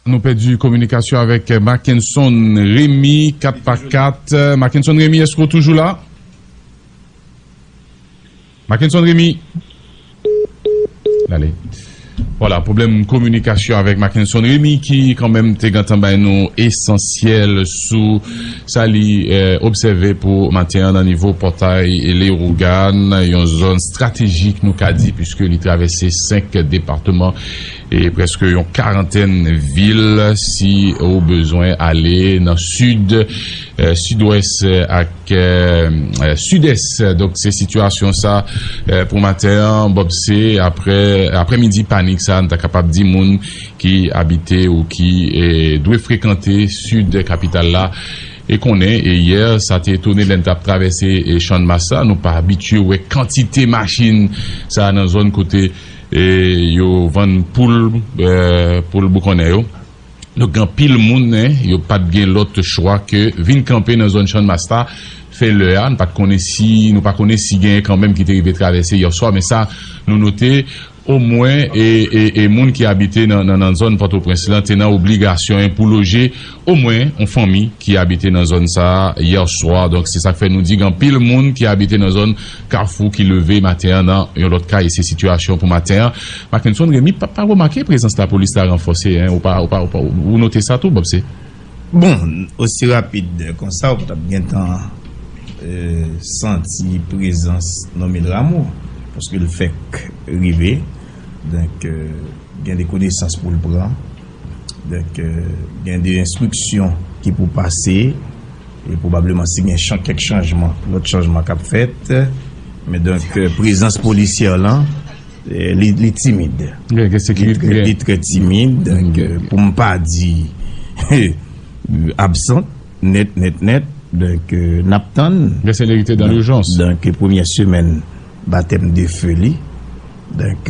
Nou pèdi kominikasyon avèk Mackenson Remy, kat pa kat. Mackenson Remy, èske w toujou la? Mackenson Remy. Dale. Vwala, pwoblèm kominikasyon avèk Mackenson Remy ki kanmenm te gentan bay nou esansyèl sou sa li, eh, obsève pou maten an nan nivo Pòtay Leyogàn, yon zòn estratejik nou ka di, piske li travèse senk depatman e prèske yon karantèn vil si ou bezwen ale nan sid, eh, sidwès, eh, ak, eh, eh, sidès. Donk, se sitiyasyon sa, eh, pou maten an, Bob, se aprè, aprèmidi panik sa, n ta kapab di moun ki abite ou ki, eh, dwe frekante sid kapital la, e konnen, e yè, sa te etone lè n t ap travèse, e Channmas la, nou pa abitye wè kantite machin sa nan zòn kote, e yo vann poul, eh, poul boukonnen yo. Donk, gen anpil moun, en, yo pa t gen lòt chwa ke vin kanpe nan zòn Channmas la, fè lè a. Nou pa t konnen si, nou pa konnen si genyen kanmenm ki te rive travèse yè swa, men sa, nou note, omwen, e, e, e moun ki abite nan, nan, nan zòn Pòtoprens lan te nan obligasyon, en, pou loje omwen yon fanmi ki abite nan zòn sa a yè swa. Donk, se sa k fè nou di gen anpil moun ki abite nan zòn Kafou ki leve maten an nan yon lòt kay, e se sitiyasyon pou maten an. Mackenson Remy pa, pa remake prezans lapolis la ranfòse, en, ou pa, ou pa, ou pa, ou note sa tou, Bob, se? Bon, osi rapid konsa, ou t ap gentan santi prezans Normil Rameau, paske l fèk rive. Donk, gen de konesans pou l pran. Donk, gen de enstriksyon ki pou pase. E pwobableman, si gen chan- kèk chanjman, lòt chanjman k ap fèt. Men donk, prezans polisyè lan, li, li timid. Li trè, li trè timid. Donk, pou m pa di absent, nèt, nèt, nèt. Donk, n ap tann. Gen selerite dan lijans. Donk, premyè semèn batèm de fe li. Donk,